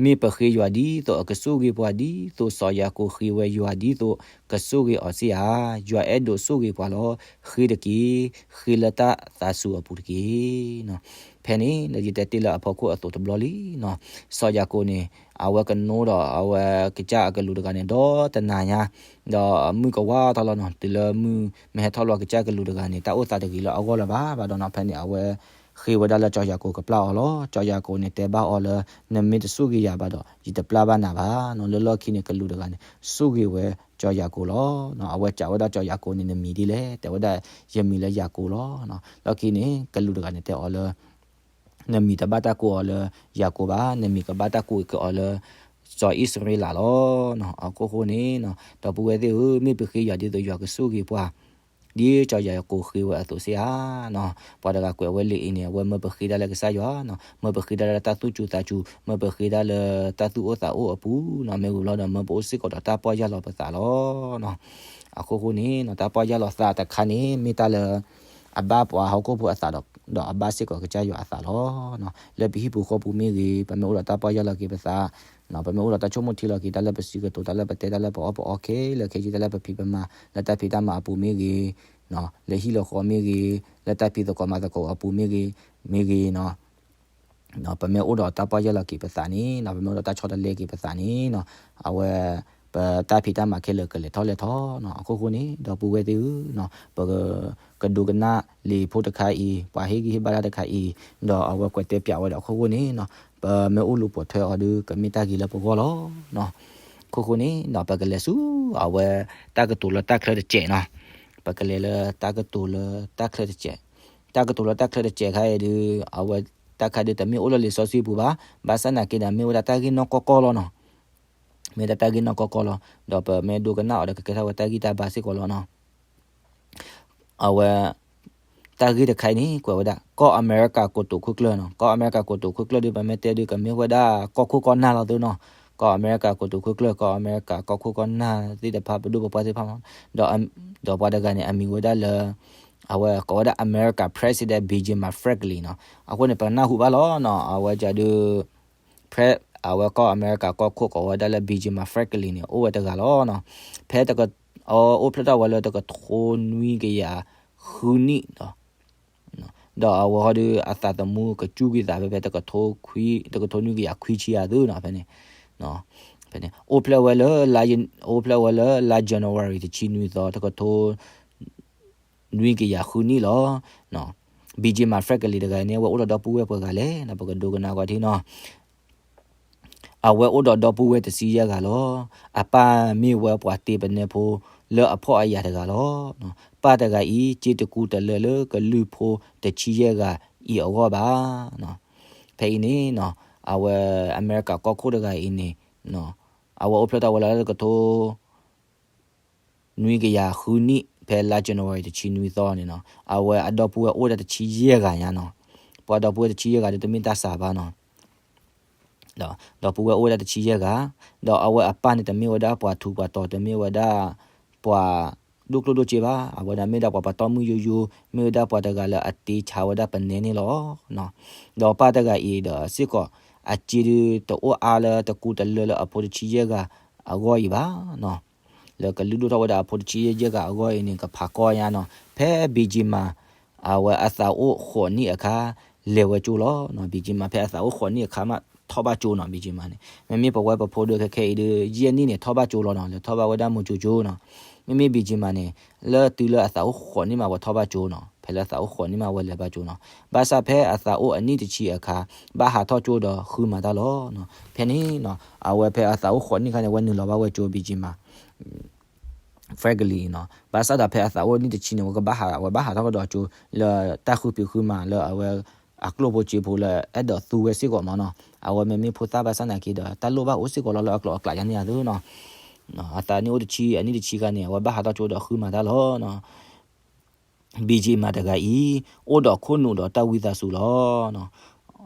မ့ၢ်ပဃ့ယွၤဒ်သိးအကဆိၣ်ဂ့ၤပှၤဒ်သိးစီၤယၤကိာ်ဃ့ဝဲယွၤဒ်သိးကဆိၣ်ဂ့ၤအီၤစ့ၢ်ဧါ. ယွၤအဲၣ်ဒိးဆိၣ်ဂ့ၤပှၤလီၤ. ဃ့တက့ၢ်. ဃ့လၢတၢ်သးစူၤအပူၤတက့ၢ်. ဖဲန့ၣ် လၢယတဲတ့ၢ်လၢအဖီခိၣ်အသိးတဘျီလံနီၤ, စီၤယၤကိာ်န့ၣ် အဝဲကနိဒီးအဝဲကစၢ်အကလူးတဂၤန့ၣ် ဒီးတနၤညါ ဒီးမုၢ်ကဝါထီၣ်လီၤနီၤ, တုၤလၢမုၢ်မ့ၢ်ဟဲထီၣ်လီၤ ကစၢ်ကလူးတဂၤန့ၣ် တၢ်အိၣ်သးတဂ့ၤလၢအဂီၢ်လၢၤဘၣ်. ဘၣ်ဒီးနီၤ ဖဲန့ၣ် အဝဲဃ့ဝဲဒၣ်လၢကၠီၤယၤကိာ်ကပျၢ်အီၤလီၤ. ကၠီၤယၤကိာ်န့ၣ်တဲဘၣ်အီၤလၢ နမ့ၢ်တဆိၣ်ဂ့ၤယၤဘၣ်ဒီး ယတပျၢ်ဘၣ်နၤဘၣ်နီၤ. လၢလီၢ်ခံန့ၣ် ကလူးတဂၤန့ၣ် ဆိၣ်ဂ့ၤဝဲကၠီၤယၤကိာ်လီၤ. အဝဲစံးဝဲဒၣ်ကၠီၤယၤကိာ်န့ၣ် နမံၤဒ်လဲၣ်, တဲဝဲဒၣ် ယမံၤလၢယၤကိာ်လီၤ. လီၢ်ခံန့ၣ် ကလူးတဂၤန့ၣ်တဲအီၤလၢ နမံၤတဘၣ်တၢ်ကိးအီၤလၢယၤကိာ်ဘၣ်, နမံၤကဘၣ်တၢ်ကိးက့ၤအီၤလၢ စီၤအံၣ်စရ့လးလီၤ. အခိၣ်ဃိန့ၣ် ဒီပုၢ်ဝဲၢ်သ့ၣ်ဧၢ, မ့ၢ်ပဃ့ယွၤဒ်သိးယွၤကဆိၣ်ဂ့ၤပှၤ, ဒ်ကၠီၤယၤကိာ်ဃ့ဝဲအသိးစ့ၢ်ဧါ. ပှၤတဂၤကွဲးဝဲလံာ်အံၤန့ၣ် အဝဲမၢပဃ့တၢ်လၢကစၢ်ယွၤ, မၢပဃ့တၢ်လၢတၢ်သူၣ်စူၤသးစူၤ, မၢပဃ့တၢ်လၢတၢ်သူၣ်အိၣ်သးအိၣ်အပူၤနီၤ, မ့ၢ်ဝံၤလီၤဒီး မၢပအိၣ်စ့ၢ်ကီးဒီးတၢ်ပီၢ်ယၢ်လီၤပသးလီၤ. အခိၣ်ဃိန့ၣ် တၢ်ပီၢ်ယၢ်လီၤသးတခါန့ၣ် မ့ၢ်တၢ်လၢ အဘၣ်ပှၤဟီၣ်ခိၣ်ဖိအသးဒီး ဒီးအဘၣ်စ့ၢ်ကီးကစၢ်ယွၤအသးလီၤ. လၢပဟံၣ်ပူၤဃီပူၤမ့ၢ်ဂ့ၤ, ပမ့ၢ်အိၣ်ဒီးတၢ်ပီၢ်ယၢ်လီၤက့ၤပသး, ပမ့ၢ်အိၣ်ဒီးတၢ်ဆိကမိၣ်ထံလီၤက့ၤ တၢ်လၢပစံးကတိၤ တၢ်လၢပတဲ တၢ်လၢပအီၣ်ပအီခဲလၢာ်ခဲဆ့ တၢ်လၢပဖံးပမၤလၢတၢ်ဖံးတၢ်မၤအပူၤမ့ၢ်ဂ့ၤ, လၢဟံၣ်လၢဃီမ့ၢ်ဂ့ၤ, လၢတၢ်ဖံးသကိးမၤသကိးအပူၤမ့ၢ်ဂ့ၤ, မ့ၢ်ဂ့ၤနီၤ ပမ့ၢ်အိၣ်ဒီးတၢ်ပီၢ်ယၢ်လီၤက့ၤပသးန့ၣ်, ပမ့ၢ်အိၣ်ဒီးတၢ်ဆီတလဲက့ၤပသးန့ၣ်, အဝဲ ပတၢ်ဖံးတၢ်မၤခဲလၢာ်ကလဲၤထီၣ်လဲၤထီနီၤ. အခိၣ်ဃိန့ၣ် ဒီပုၢ်ဝဲၢ်သ့ၣ်ဧၢ, ပကဒိကနၣ်လံာ်ဖိတခါအံၤ, ပှၤဟ့ၣ်ဂံၢ်ဟ့ၣ်ဘါတၢ်တခါအံၤ, ဒီးအဝဲကွဲးတဲပၠးဝဲဒီးအခိၣ်ဃိန့ၣ်, ပမ့ၢ်အိၣ်လူၤပိာ်ထွဲအီၤဒီး ကမ့ၢ်တၢ်ဂ့ၤလၢပဂီၢ်လီၤ. အခိၣ်ဃိန့ၣ် ပကလဲၤဆူ အဝဲ တၢ်ကတိၤလၢတၢ်ချၢတစဲးနီၤ. ပကလဲၤလၢတၢ်ကတိၤလၢတၢ်ချၢတစဲး, တၢ်ကတိၤလၢတၢ်ချၢတစဲးခါအံၤဒီး အဝဲတၢ်ခါဒုးတမ့ၢ်အိၣ်လၢလံာ်စီဆှံပူၤဘၣ်, ဘၣ်ဆၣ်သနာ်က့ဒီး မ့ၢ်ဝဲဒၣ်တၢ်ဂ့ၢ်နီၢ်ကီၢ်ကီၢ်လီၤနီၤ. မ့ၢ်ဒၣ်တၢ်ဂ့ၢ်နီၢ်ကီၢ်ကီၢ်လီၤ. ဒီးပမ့ၢ်ဒိကနၣ်အီၤဒီး ကကဲထီၣ်ဝဲတၢ်ဂံၢ်တၢ်ဘါစ့ၢ်ကီးလီၤနီၤ. အဝဲ တၢ်ဂ့ၢ်တခါအံၤန့ၣ် ကွဲးဝဲဒၣ် ကီၢ်အမဲရကၤကိတိာ်ခိၣ်ကျၢၢ်နီၤ. ကီၢ်အမဲရကၤကိတိာ်ခိၣ်ကျၢၢ်ဒီး ပမ့ၢ်တဲဒီး ကမ့ၢ်ဝဲဒၣ်ကီၢ်ခိၣ်ကီၢ်နၢ်လီၤသ့နီၤ. ကီၢ်အမဲရကၤကီၢ်သူၣ်ခုၣ်ကျၢၢ် ကီၢ်အမဲရကၤကီၢ်ခိၣ်ကီၢ်နၢ်သ့ၣ်တဖၣ် ပဒိၣ်ပပှၢ်သ့ၣ်တဖၣ်မး, ဒီး ဒီးပှၤတဂၤန့ၣ် အမံၤဝဲဒၣ်လၢ အဝဲကိးဝဲဒၣ် America President Benjamin Franklin နီၤ. အဃိန့ၣ် ပနၢ်ဟူဘၣ်လီၤနီၤ, အဝဲဒုး ဖဲ အဝဲကီၢ်အမဲရကၤကီၢ်ခိၣ်ကိးဝဲဒၣ်လၢ Benjamin Franklin န့ၣ် အိၣ်ဝဲတဂၤလီၤနီၤ. ဖဲတက အိၣ်ဖျဲၣ်ထီၣ်ဝဲလၢတကထိနွံကယၤဃုနံၣ်ဒီး ဒီးအဝဲဃီဒီးအသးသမူကစူၢ်က့ၤသးဖဲ ဖဲတကထိခွံ တကထိနွံကယၤခွံဆံယၤသုနီၤ ဖဲန့ၣ်, ဖဲန့ၣ် အိၣ်ဖျဲၣ်ဝဲလၢ အိၣ်ဖျဲၣ်ဝဲလၢလါ January တဆံနွံသီ တကထိ နွံကယၤဃုနံၣ်လီၤ. Benjamin Franklin တဂၤန့ၣ် အဝဲအိၣ်ဒီးဒီပုၢ်ဝဲၢ်ပှဲၤဂၤလဲၣ်နီၤ, ပကဒိကနၣ်ကွၢ်ထံနီၤ. အဝဲအိၣ်ဒီးဒီပုၢ်ဝဲၢ်တဆံယဲၢ်ဂၤလီၤ. အပၢ်မ့ၢ်ဝဲပှၤတ့ပနဲဖိလၢအဖှီၣ်အယာ်တဂၤလီၤ. ပၢ်တဂၤအံၤ စ့တကူတလၢလၢကလုၢ်ဖိတဆံယဲၢ်ဂၤအံၤအဂီၢ်ဘၣ်. ဖဲအံၤန့ၣ်နီၤ, အဝဲအမဲရကၤကီၢ်ခိၣ်တဂၤအံၤန့ၣ် အဝဲအိၣ်ဖျဲၣ်ထီၣ်ဝဲလၢတကထိ နွံကယၤဃုနံၣ် ဖဲလါ January တဆံနွံသီန့ၣ်နီၤ, အဝဲအဒီပုၢ်ဝဲၢ်အိၣ်ဝဲဒၣ်တဆံယဲၢ်ဂၤညါနီၤ. ပှၤဒီပုၢ်ဝဲၢ်တဆံယဲၢ်ဂၤဒီး တမ့ၢ်တၢ်စှၤဘၣ်နီၤ. ဒီး ဒီပုၢ်ဝဲၢ်အိၣ်ဝဲဒၣ်တဆံယဲၢ်ဂၤ, ဒီးအဝဲအပၢ်န့ၣ် တမ့ၢ်ဝဲဒၣ်ပှၤထူးပှၤတီၤ တမ့ၢ်ဝဲဒၣ် ပှၤဒိၣ်ကျိၣ်ဒိၣ်စ့ဘၣ်. အဝဲဒၣ်မ့ၢ်ဒၣ်ပှၤပတီၢ်မုၢ်ယိယိ, မ့ၢ်ဝဲဒၣ်ပှၤတဂၤလၢအတ့ဆါဝဲဒၣ်ပနဲန့ၣ်လီၤ. ဒီးပၢ်တဂၤအံၤဒီးစ့ၢ်ကီး အစ့ဒုးတအိၣ်အါလၢတကူတလၢလၢအဖိတဆံယဲၢ်ဂၤအဂီၢ်အံၤဘၣ်နီၤ. လၢကလုၢ်ဒိၣ်ထီၣ်ဝဲဒၣ်အဖိတဆံယဲၢ်ဂၤအဂီၢ်အံၤန့ၣ် ကဖးကီညါနီၤ. ဖဲ Benjamin အဝဲအသးအိၣ်ဃိးနံၣ်အခါ လဲၤဝဲကၠိလီၤနီၤ. Benjamin ဖဲအသးအိၣ်ဃိးနံၣ်အခါမး ထီၣ်ဘၣ်ကၠိနီၤ Benjamin န့ၣ်. မ့မ့ၢ်ပဝဲပဖိဒုးခဲခဲအံၤဒီး ယဲၢ်နံၣ်န့ၣ် ထီၣ်ဘၣ်ကၠိလီၤနီၤ, လဲၤထီၣ်ဘၣ်ဝဲဒၣ်မိၤကၠိကၠိနီၤ. မ့မ့ၢ် Benjamin န့ၣ် လၢတုၤလၢအသးအိၣ်ဃိးနံၣ်မး ဝဲထီၣ်ဘၣ်ကၠိနီၤ. ဖဲလၢအသးအိၣ်ဃိးနံၣ်မး ဝဲလဲၤဘၣ်ကၠိနီၤ. ဘၣ်ဆၣ်ဖဲအသးအိၣ်အနံၣ်တဆံအခါ ဘၣ်ဟးထီၣ်ကၠိဒီးဃုမၤတၢ်လီၤနီၤ. ဖဲန့ၣ်နီၤ အဝဲဖဲအသးအိၣ်ဃိးနံၣ်အခါန့ၣ် ဝဲနုာ်လီၤဘၣ်ဝဲကၠိ Benjamin Franklin နီၤ. ဘၣ်ဆၣ်ဒီးဖဲအသးအိၣ်နံၣ်တဆံန့ၣ် ဝဲကဘၣ်ဟး ဝဲဘၣ်ဟးထီၣ်ကဒီးကၠိ လၢတၢ်ဃုဖံးဃုမၤလၢအဝဲအကျိၣ်ဖိစ့ဖိလၢအဲၣ်ဒိးသူဝဲစ့ၢ်ကီးမးနီၤ. အဝဲမ့မ့ၢ်ဖိသၣ်ဘၣ်ဆၣ်နာ်က့ဒီး တၢ်လိၣ်ဘၣ်အိၣ်စ့ၢ်ကီးလီၤလၢအကျိၤအကျဲယါန့ၣ်အသိးနီၤ. အသးနံၣ်အိၣ်တဆံ အနံၣ်တဆံခါန့ၣ် အဝဲဘၣ်ဟးထီၣ်ကၠိဒီးဃုမၤတၢ်လီၤနီၤ. Benjamin တဂၤအံၤ အိၣ်ဒီးခိၣ်နူာ်ဒီးတၢ်ဝံသးစူၤလီၤနီၤ.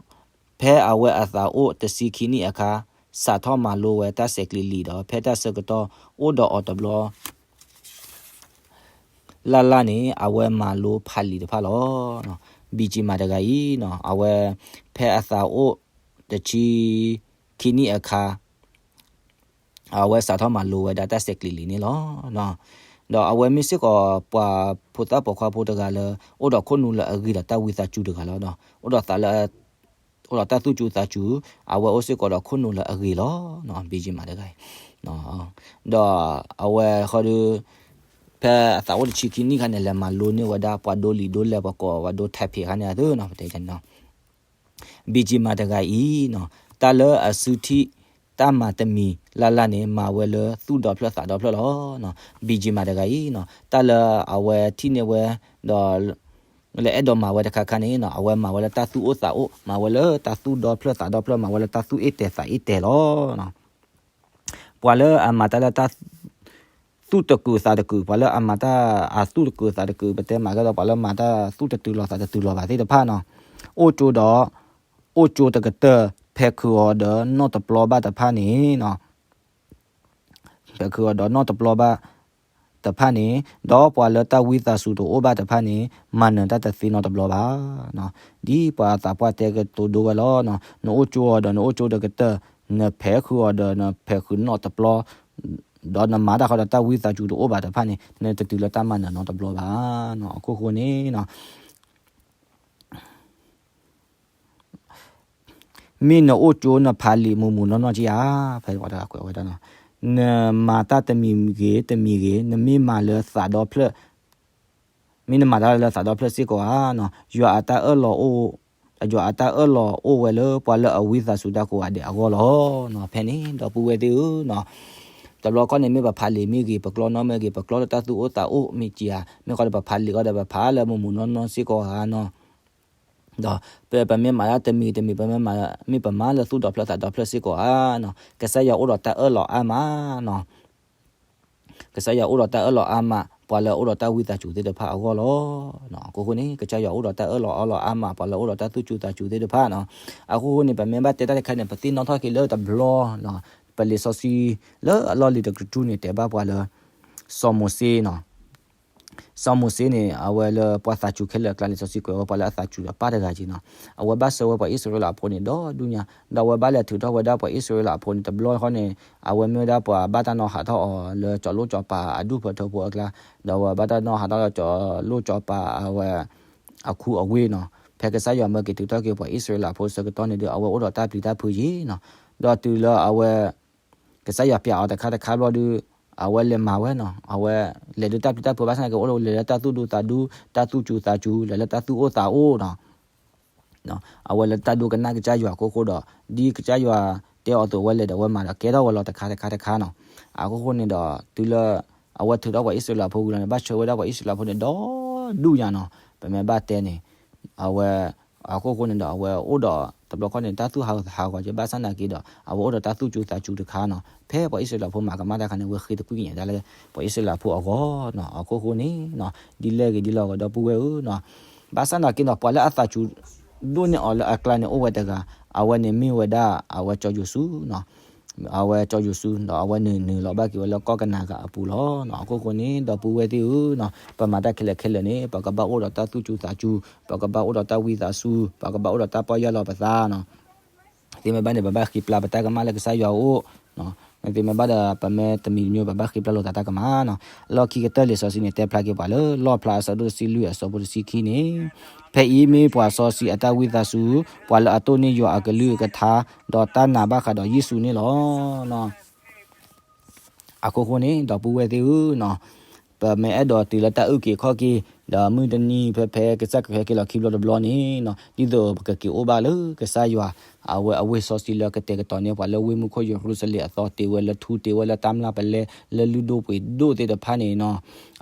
ဖဲအဝဲအသးအိၣ်တဆံခံနံၣ်အခါ စးထီၣ်မၤလိဝဲတၢ်ဆဲးကျိးလံာ်ဒီး ဖဲတၢ်ဆၢကတီၢ်အိၣ်ဒီးအီၤတဘျီ လၢ်လၢ်န့ၣ် အဝဲမၤလိဖးလံာ်တဖၣ်လီၤ. Benjamin တဂၤအံၤနီၤ အဝဲဖဲအသးအိၣ်တဆံခံနံၣ်အခါ အဝဲစးထီၣ်မၤလိဝဲဒၣ်တၢ်ဆဲးကျိးလံာ်န့ၣ်လီၤ. ဒီးအဝဲမ့ၢ်စ့ၢ်ကီးပှၤဖိသၣ်ပိာ်ခွါဖိတဂၤလၢ အိၣ်ဒီးခိၣ်နူာ်လၢအဂ့ၤဒီးတၢ်ဝံသးစူၤတဂၤလီၤ. ဒီးအိၣ်ဒီးသးလၢ အိၣ်ဒီးတၢ်သူၣ်စူၤသးစူၤ, အဝဲအိၣ်စ့ၢ်ကီးဒီးခိၣ်နူာ်လၢအဂ့ၤလီၤ. Benjamin တဂၤအံၤ ဒီးအဝဲဃီဒီး ဖဲအသးအိၣ်တဆံခံနံၣ်ခါန့ၣ် လဲၤမၤလိန့ၢ်ဝဲဒၣ်ပှၤဒိလံာ်ဒိလဲၢ် ပှၤကိးဝဲဒၣ်ဒိထဲးဖံးခါန့ၣ်အသိးနီၤ ပတဲန့ၣ် Benjamin တဂၤအံၤနီၤ တၢ်လၢအစုထံၣ်တၢ်မၤတမံၤလၢ်လၢ်န့ၣ် မၤဝဲလၢသူၣ်ဒီဖျၢၣ်သးဒီဖျၢၣ်လီၤ. Benjamin တဂၤအံၤနီၤ တၢ်လၢအဝဲထံၣ်န့ၢ်ဝဲ ဒီး လၢအဲၣ်ဒိးမၤဝဲတခါခါန့ၣ်နီၤ အဝဲမၤဝဲလၢတၢ်သူၣ်အိၣ်သးအိၣ်, မၤဝဲလၢတၢ်သူၣ်ဒီဖျၢၣ်သးဒီဖျၢၣ်, မၤဝဲလၢတၢ်သူၣ်အ့ၣ်တဲာ်သးအ့ၣ်တဲာ်လီၤ. ပှၤလၢအမၤတၢ်လၢတၢ် သူၣ်တကုာ်သးတကုာ်, ပှၤလၢအမၤတၢ်အသူၣ်တကုာ်သးတကုာ်, ပတဲမၤကဲဒီးပှၤလၢမၤတၢ်သူၣ်တတုၤလီၤသးတတုၤလီၤဘၣ်သ့ၣ်တဖၣ်နီၤ, အိၣ်ကၠိဒီး အိၣ်ကၠိတကတၢၢ် ဖဲးခုးအီၤဒီးနီၣ်တပျီဘၣ်တဖၣ်န့ၣ်နီၤ ဖဲးခုးအီၤဒီးနီၣ်တပျီဘၣ်တဖၣ်န့ၣ်, ဒီးပှၤလၢတၢ်ဝံသးစူၤတအိၣ်ဘၣ်တဖၣ်န့ၣ် မၤနၢၤတၢ်တသ့နီတဘျီဘၣ်. ဒ်ပှၤသးပှၢ်တဲကတိၤဒိဝဲလီၤ, နအိၣ်ကၠိအီၤဒီးနအိၣ်ကၠိတကတၢၢ်, နဖဲးခုးအီၤဒီးနဖဲးခုးနီၣ်တပျီ, ဒီးနမၤတၢ်ဃီဒီးတၢ်ဝံသးစူၤတအိၣ်ဘၣ်တဖၣ်န့ၣ် နတတုၤလၢတၢ်မၤနၢၤနီတဘျီဘၣ်. အခိၣ်ဃိန့ၣ် မ့ၢ်နအိၣ်ကၠိနဖးလံာ်မုၢ်မုၢ်နီၢ်နီၢ်က့ဧါ, ဖဲပှၤတဂၤကွဲးဝဲဒၣ်နီၤ, နမၤတၢ်တမံၤဂ့ၤ တမံၤဂ့ၤ နမ့ၢ်မၤလၢသးဒီဖျၢၣ်, မ့ၢ်နမၤတၢ်လၢသးဒီဖျၢၣ်စ့ၢ်ကီးဧါ, ယွၤအတၢ်အၢၣ်လီၤအိၣ်, ယွၤအတၢ်အၢၣ်လီၤအိၣ်ဝဲလၢပှၤလၢအဝံသးစူၤတၢ်ကိးဂၤဒဲးအဂီၢ်လီၤ. ဖဲန့ၣ် ဒီပုၢ်ဝဲၢ်သ့ၣ်ဧၢ, တဘျီခီန့ၣ် မ့ၢ်ပဖးလံာ်မ့ၢ်ဂ့ၤ ပကျီနီၣ်မ့ၢ်ဂ့ၤ ပကျီလၢတၢ်သူၣ်အိၣ်သးအိၣ်မ့ၢ်က့ဧါ, မ့ၢ်ဃီဒီးပဖးလံာ်ဃီဒီးပဖးလၢမုၢ်မုၢ်နီၢ်နီၢ်စ့ၢ်ကီးဧါနီၤ ဒီးပမ့ၢ်မၤတၢ်တမံၤတမံၤ ပမ့ၢ်မၤ မ့ၢ်ပမၤလၢသူၣ်ဒီဖျၢၣ်သးဒီဖျၢၣ်စ့ၢ်ကီးဧါနီၤ, ကစၢ်ယွၤအိၣ်ဒီးတၢ်အၢၣ်လီၤအါမးနီၤ, ကစၢ်ယွၤအိၣ်ဒီးတၢ်အၢၣ်လီၤအါမး ပှၤလၢအအိၣ်ဒီးတၢ်ဝံသးစူၤသ့ၣ်တဖၣ်အဂီၢ်လီၤ. အခိၣ်ဃိန့ၣ် ကစၢ်ယွၤအိၣ်ဒီးတၢ်အၢၣ်လီၤအီလီၤအါမး ပှၤလၢအအိၣ်ဒီးတၢ်သူၣ်စူၤသးစူၤသ့ၣ်တဖၣ်နီၤ, အခိၣ်ဃိန့ၣ် ပမ့ၢ်ဘၣ်တဲတၢ်တခါန့ၣ် ပသ့ၣ်နီၣ်ထီၣ်က့ၤလၢတဘျီနီၤ ပလံာ်စီဆှံလၢအလီၢ်လံၤတကတြူၢ်န့ၣ် တဲဘၣ်ပှၤလၢ စီၤမိၤၡ့နီၤ. စီၤမိၤၡ့န့ၣ် အဝဲလၢပှၤသးစူၤခဲလၢာ်အကျါ လံာ်စီဆှံကွဲးဝဲပှၤလၢအသးစူၤဒီးပၢ်တဂၤက့နီၤ. အဝဲဘၣ်ဆှၢဝဲပှၤအံၣ်စရ့လးဖိန့ၣ် ဒီဒူၣ်ညါ, ဒီးအဝဲဘၣ်လဲၤထုးထီၣ်ဝဲဒၣ်ပှၤအံၣ်စရ့လးဖိန့ၣ် တဘျီဃီန့ၣ် အဝဲမ့ၢ်ဝဲဒၣ်ပှၤဘၣ်တၢ်နီၣ်ဟးထီၣ်အီၤလၢကၠီၤလိၣ်ကၠီၤပၤအဒူၣ်ဖၢထိဖိအကျါ, ဒီးအဝဲဘၣ်တၢ်နီၣ်ဟးထီၣ်လၢကၠီၤလိၣ်ကၠီၤပၤအဝဲ အခူအဝ့ၢ်နီၤ. ဖဲကစၢ်ယွၤမၢက့ၤထုးထီၣ်က့ၤပှၤအံၣ်စရ့လးဖိအဆၢကတီၢ်န့ၣ်ဒီး အဝဲအိၣ်ဒီးတၢ်ပျံၤတၢ်ဖုးယံၤနီၤ. ဒီးတုၤလၢအဝဲ ကစၢ်ယွၤပျဲအီၤတခါတခါဘျီဒီး အဝဲလဲၤမၤဝဲနီၤ. အဝဲလဲၤဒုးတၢ်ပျံၤတၢ်ဖုးဘၣ်ဆၣ်သနာ်က့ အိၣ်ဒီးလဲၤလၢတၢ်သူၣ်ဒူသးဒူ, တၢ်သူၣ်စူၤသးစူၤ, လဲၤလၢတၢ်သူၣ်အိၣ်သးအိၣ်နီၤ. အဝဲလၢတၢ်ဒိကနၣ်ကစၢ်ယွၤအခိၣ်ဃိဒီး ဒ်ကစၢ်ယွၤတဲအီၤအသိး အဝဲလဲၤဒီးအဝဲမၤဒီးကဲထီၣ်ဝဲလီၤတခါတခါတခါနီၤ. အခိၣ်ဃိန့ၣ်ဒီး တုၤလၢ အဝဲထုးထီၣ်ပှၤအံၣ်စရ့လးဖိဝံၤလီၤန့ၣ် ဘၣ်ဆှၢဝဲဒၣ်ပှၤအံၣ်စရ့လးဖိန့ၣ် ဒီဒူၣ်ညါနီၤ. ပမ့ၢ်ဘၣ်တဲန့ၣ် အဝဲ အခိၣ်ဃိန့ၣ်ဒီး အဝဲအိၣ်ဒီးတဘျီခီန့ၣ် တၢ်သူၣ်ဟးဂီၤသးဟးဂီၤက့ၤ ဘၣ်ဆၣ်သနာ်က့ဒီး အဝဲအိၣ်ဒီးတၢ်သူၣ်စူၤသးစူၤတခါနီၤ. ဖဲပှၤအံၣ်စရ့လးဖိမၤကမၣ်တၢ်ခါန့ၣ် အဝဲဃ့တကွံၢ်ကညးဒၣ်လၢ ပှၤအံၣ်စရ့လးဖိအဂီၢ်နီၤ. အခိၣ်ဃိန့ၣ် ဒ်လဲၣ်ဂ့ၤဒ်လဲၣ်ဂ့ၤ ဒီပုၢ်ဝဲၢ်ဧၢနီၤ. ဘၣ်ဆၣ်သနာ်က့နီၤ ပှၤလၢအသးစူၤဒိၣ်န့ၢ်အီၤလၢအကျါန့ၣ် အိၣ်ဝဲတဂၤ, အဝဲန့ၣ်မ့ၢ်ဝဲဒၣ် အဝဲစီၤယိၤၡူနီၤ. အဝဲစီၤယိၤၡူ ဒီးအဝဲနုာ်နုာ်လီၤဘၣ်က့ၤဝဲလၢကီၢ်ကနၤအၣ်အပူၤလီၤ. အခိၣ်ဃိန့ၣ် ဒီပုၢ်ဝဲၢ်သ့ၣ်ဧၢနီၤ, ပမၤတၢ်ခဲလၢာ်ခဲလၢာ်န့ၣ် ပကဘၣ်အိၣ်ဒီးတၢ်သူၣ်စူၤသးစူၤ, ပကဘၣ်အိၣ်ဒီးတၢ်ဝံသးစူၤ, ပကဘၣ်အိၣ်ဒီးတၢ်ပီၢ်ယၢ်လီၤပသးနီၤ. သ့မ့ၢ်ဘၣ်န့ၣ် ပဘၣ်ဃ့ပျၢ်ပတၢ်ကမၣ်လၢကစၢ်ယွၤအအိၣ်, မ့ၢ်သ့မ့ၢ်ဘၣ်ဒီး ပမ့ၢ်တမံၤတမံၤ ပဘၣ်ဃ့ပျၢ်လိာ်သးတၢ်ကမၣ်နီၤ. လီၢ်ခံကတၢၢ်လံာ်စီဆှံန့ၣ် တဲဖျါက့ၤပှၤလၢ လီၣ်ဖျါအဆၢဒိၣ်တဆံလွံၢ်အဆၢဖိတဆံခံန့ၣ်, ဖဲအံၤမ့ၢ်ပှၤစီဆှံအတၢ်ဝံသးစူၤ, ပှၤလၢအတိၢ်န့ၢ်ယွၤအကလုၢ်အကထါ, ဒီးတၢ်နာ်ဘၣ်ဃးဒီးယ့ၣ်ၡူးန့ၣ်လီၤ. အခိၣ်ဃိန့ၣ် ဒီပုၢ်ဝဲၢ်သ့ၣ်ဧၢနီၤ, ပမ့ၢ်အဲၣ်ဒိးတုၤလၢတၢ်အုၣ်က့ၤခီၣ်က့ၤ, ဒီးမုၢ်တနံၤဖဲဖဲကစၢ်ကဟဲက့ၤလီၤခံဘျီတဘျီန့ၣ်နီၤ, ဒ်သိးပကက့ၤအိၣ်ဘၣ်လၢကစၢ်ယွၤ အဝဲအဝ့ၢ်စီဆှံလၢကတဲာ်ကတီၤန့ၢ်ပှၤလၢဝ့ၢ်မူခိၣ်ယရူၤၡလ့ၣ်အသီ တ့ၢ်ဝဲလၢထူ တ့ၢ်ဝဲလၢတၢ်မျၢ်ပလဲ လၢလုၢ်ဒိၣ်ပှ့ၤဒိၣ်သ့ၣ်တဖၣ်န့ၣ်နီၤ,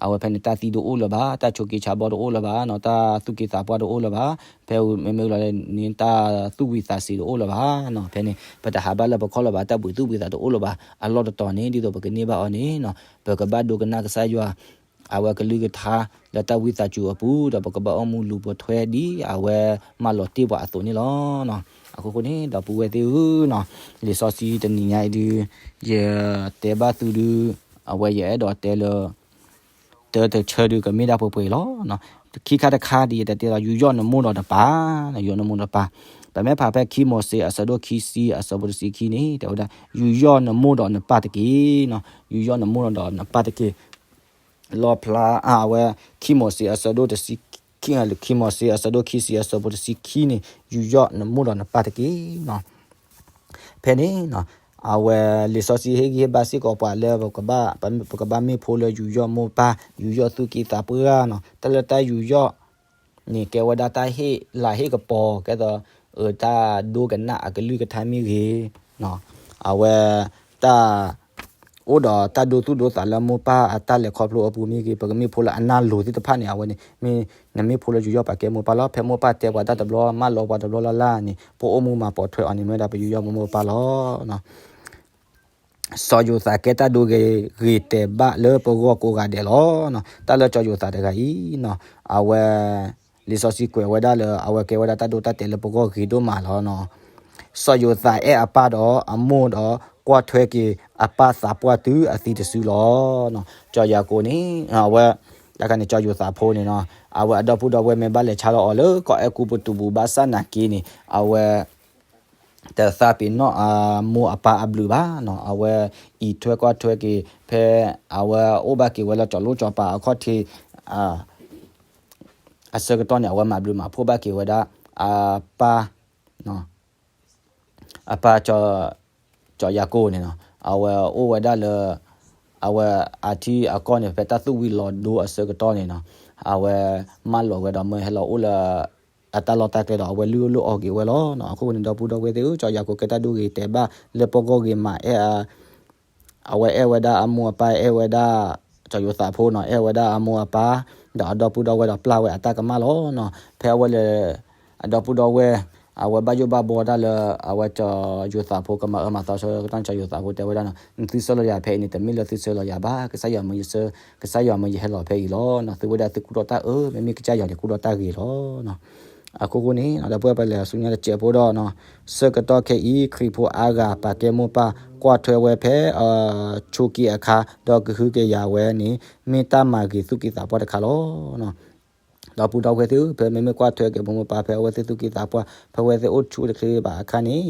အဝဲဖဲန့ၣ် တၢ်သံတအိၣ်လၢၤဘၣ်, တၢ်ဆိးက့ဆါဘီတအိၣ်လၢၤဘၣ်နီၤ, တၢ်သူၣ်က့သးပှၢ်တအိၣ်လၢၤဘၣ်. ဖဲမ့မ့ၢ်လီၤန့ၣ် တၢ်သူၣ်ဝံၤသးစ့ၤတအိၣ်လၢၤဘၣ်နီၤ. ဖဲန့ၣ် ပတဟးဘၣ်လၢပခီၣ်လၢၤဘၣ်, တၢ်ဘှံးသူၣ်ဘှံးသးတအိၣ်လၢၤဘၣ်. အလီၢ်တတီၤန့ၣ် ဒ်သိးပကန့ၢ်ဘၣ်အီၤန့ၣ်နီၤ, ပကဘၣ်ဒိကနၣ်ကစၢ်ယွၤ အဝဲကလုၢ်ကထါ လၢတၢ်ဝံသးစူၤအပူၤ, ဒီးပကဘၣ်အိၣ်မူလူၤပိာ်ထွဲဒ်အဝဲမၢလီၤတ့ၢ်ပှၤအသိးန့ၣ်လီၤ. အခိၣ်ဃိန့ၣ် ဒီပုၢ်ဝဲၢ်သ့ၣ်ဧၢနီၤ, လံာ်စီဆှံတနံၤညါအံၤဒုး ယတဲဘၣ်သုဒုး အဝဲယအဲၣ်ဒိးတဲလၢ တၢတဆၢဒုးကမ့ၢ်ဒၣ်ပှဲၤပှဲၤလီၤ. ခံခါတခါဒ်ယတဲတဲလီၤ ယူးယီၣ်နမိၢ်ဒီးနပၢ်, ယူးယီၣ်နမိၢ်ဒီးနပၢ်. ပမ့ၢ်ဖးဖဲခံမိၤၡ့အဆၢဒိၣ်ခံဆံအဆၢဖိတဆံခံန့ၣ် တဲဝဲဒၣ် ယူးယီၣ်နမိၢ်ဒီးနပၢ်တက့ၢ်နီၤ, ယူးယီၣ်နမိၢ်ဒီးနပၢ်တက့ၢ်. လီၣ်ဖျါ အဝဲ ခံမိၤၡ့အဆၢဒိၣ်တဆံ, ခံမိၤၡ့အဆၢဒိၣ်ခံဆံအဆၢဖိတဆံခံန့ၣ် ယူးယီၣ်နမိၢ်ဒီးနပၢ်တက့ၢ်နီၤ. ဖဲန့ၣ်နီၤ အဝဲလံာ်စီဆှံဟ့ၣ်ဂံၢ်ဟ့ၣ်ဘါစ့ၢ်ကီးပှၤလၢ ပကဘၣ်မ့ၢ်ဖိလၢယူးယီၣ်မိၢ်ပၢ်, ယူးယီၣ်သူၣ်က့သးပှၢ်နီၤ. တၢ်လၢတၢ်ယူးယီၣ်န့ၣ် ကဲဝဲဒၣ်တၢ်ဟ့ၣ်လၤဟ့ၣ်ကပီၤ ကဲသိး အတၢ်ဒိကနၣ်အကလုၢ်ကထါမ့ၢ်ဂ့ၤ, အဝဲတၢ် အိၣ်ဒီးတၢ်ဒိသူၣ်ဒိသးလၢမိၢ်ပၢ်အတၢ်လဲၤခီဖျိအပူၤမ့ၢ်ဂ့ၤ, ပကမ့ၢ်ဖိလၢအနၢ်လိၤသ့ၣ်တဖၣ်န့ၣ် အဝဲန့ၣ် မ့ၢ်နမ့ၢ်ဖိလၢယူးယီၣ်ပာ်ကဲမိၢ်ပၢ်လီၤ. ဖဲမိၢ်ပၢ်တဲပှၤတၢ်တဘျီ မၢလီၤပှၤတဘျီလၢ်လၢ်န့ၣ် ပအိၣ်မူမၤပိာ်ထွဲအီၤန့ၣ် မ့ၢ်ဝဲဒၣ်ပယူးယီၣ်မိၢ်ပၢ်လီၤ. စီၤယိၤသးကဲတၢ်ဒိဂ့ၤဂ့ၤတဲာ်ဘၣ်လၢပဂီၢ်ကိးဂၤဒဲးလီၤ. တၢ်လၢစီၤယိၤသးတဂၤအံၤနီၤ အဝဲ လံာ်စီဆှံကွဲးဝဲဒၣ်လၢ အဝဲကဲဝဲဒၣ်တၢ်ဒိတၢ်တဲာ်လၢပဂီၢ်ဂ့ၤဒိၣ်မးလီၤနီၤ. စီၤယိၤသးအဲၣ်အပၢ်ဒီးအမိၢ်ဒီး ကွၢ်ထွဲက့ၤအပၢ်သးပှၢ်တုၤအသံတစုလီၤ. စီၤယၤကိာ်န့ၣ် အဝဲ တခါန့ၣ် စီၤယိၤသးဖိန့ၣ်နီၤ အဝဲအဒီပုၢ်ဒီဝဲၢ်မ့ၢ်ဘၣ်လဲၤဆါလီၤအီၤလၢကီၢ်အဲၤကူပတူးပူၤဘၣ်ဆၣ်နာ်က့န့ၣ် အဝဲ တသးပ့ၤနီၣ်အမိၢ်အပၢ်အဘျုးဘၣ်နီၤ. အဝဲအံးထွဲကွၢ်ထွဲက့ၤ ဖဲအဝဲအိၣ်ဘၣ်က့ၤဝဲလၢကၠီၤလိၣ်ကၠီၤပၤအခီၣ်ထံး အဆၢကတီၢ်န့ၣ် အဝဲမၤဘျုးမၤဖှိၣ်ဘၣ်က့ၤဝဲဒၣ် အပၢ် အပၢ် ကၠီၤယၤကိာ်န့ၣ်နီၤ အဝဲအိၣ်ဝဲဒၣ်လၢ အဝဲအထံအကီၢ်န့ၣ် ဖဲတၢ်သူၣ်ဝံၤလီၤဒိအဆၢကတီၢ်န့ၣ်နီၤ အဝဲမၢလီၤဝဲဒီးမၢဟဲလီၤအိၣ်လၢ အတၢ်လီၢ်တၢ်ကျဲဒီး အဝဲလုၢ်အီၣ်လၢအီၣ်က့ၤဝဲလီၤ. အခိၣ်ဃိန့ၣ် ဒီပုၢ်ဒီဝဲၢ်သ့ၣ်ဧၢ, ကၠီၤယၤကိာ်ကဲတၢ်ဒိဂ့ၤတဲာ်ဘၣ်လၢပဂီၢ်ဂ့ၤမး အဲၣ် အဝဲအဲၣ်ဝဲဒၣ်အမိၢ်အပၢ် အဲၣ်ဝဲဒၣ် ကၠီၤယိၤသးဖိနီၤ အဲၣ်ဝဲဒၣ်အမိၢ်အပၢ် ဒီးအဒီပုၢ်ဒီဝဲၢ်ဒီးပျၢ်ဝဲအတၢ်ကမၣ်လီၤ. ဖဲအဝဲလဲၤ အဒီပုၢ်ဒီဝဲၢ် အဝဲဘၣ်ယိၣ်ဘၣ်ဘှီတၢ်လၢ အဝဲကၠီၤယိၤသးဖိကမၤအၢမၤသီဆၢကတီၢ်န့ၣ် ကၠီၤယိၤသးဖိတဲဝဲဒၣ်နီၤ နသုဆှၢလီၤယၤဖဲအံၤန့ၣ် တမ့ၢ်လၢသုဆှၢလီၤယၤဘၣ်, ကစၢ်ယွၤမၢယဆှၢ ကစၢ်ယွၤမၢယဟဲလီၤဖဲအံၤလီၤ. သုဝဲဒၣ်သုကူၣ်ထီၣ်တၢ်အၢ မ့မ့ၢ်ကစၢ်ယွၤန့ၣ်ကူၣ်ထီၣ်တၢ်ဂ့ၤလီၤ. အခိၣ်ဃိန့ၣ် ဒီပုၢ်ဝဲၢ်ပလဲၤဆူညါတစဲးဖိဒီး ဆၢကတီၢ်ခဲအံၤ ခရံာ်ဖိအါဂၤပာ်ကဲမိၢ်ပၢ်ကွၢ်ထွဲဝဲဖဲ အဆိးက့အခါ ဒီးကဟုကယာ်ဝဲန့ၣ် မ့ၢ်တၢ်မၤဂ့ၤသူၣ်က့သးပှၢ်တခါလီၤ. ဒီပုၢ်ဝဲၢ်သ့ၣ်ဧၢ, ဖဲမ့မ့ၢ်ကွၢ်ထွဲက့ၤပမိၢ်ပၢ် ဖဲအဝဲသ့ၣ်သူၣ်က့သးပှၢ် ဖဲအဝဲသ့ၣ်အိၣ်ဆူၣ်အိၣ်ချ့ဘၣ်အခါန့ၣ်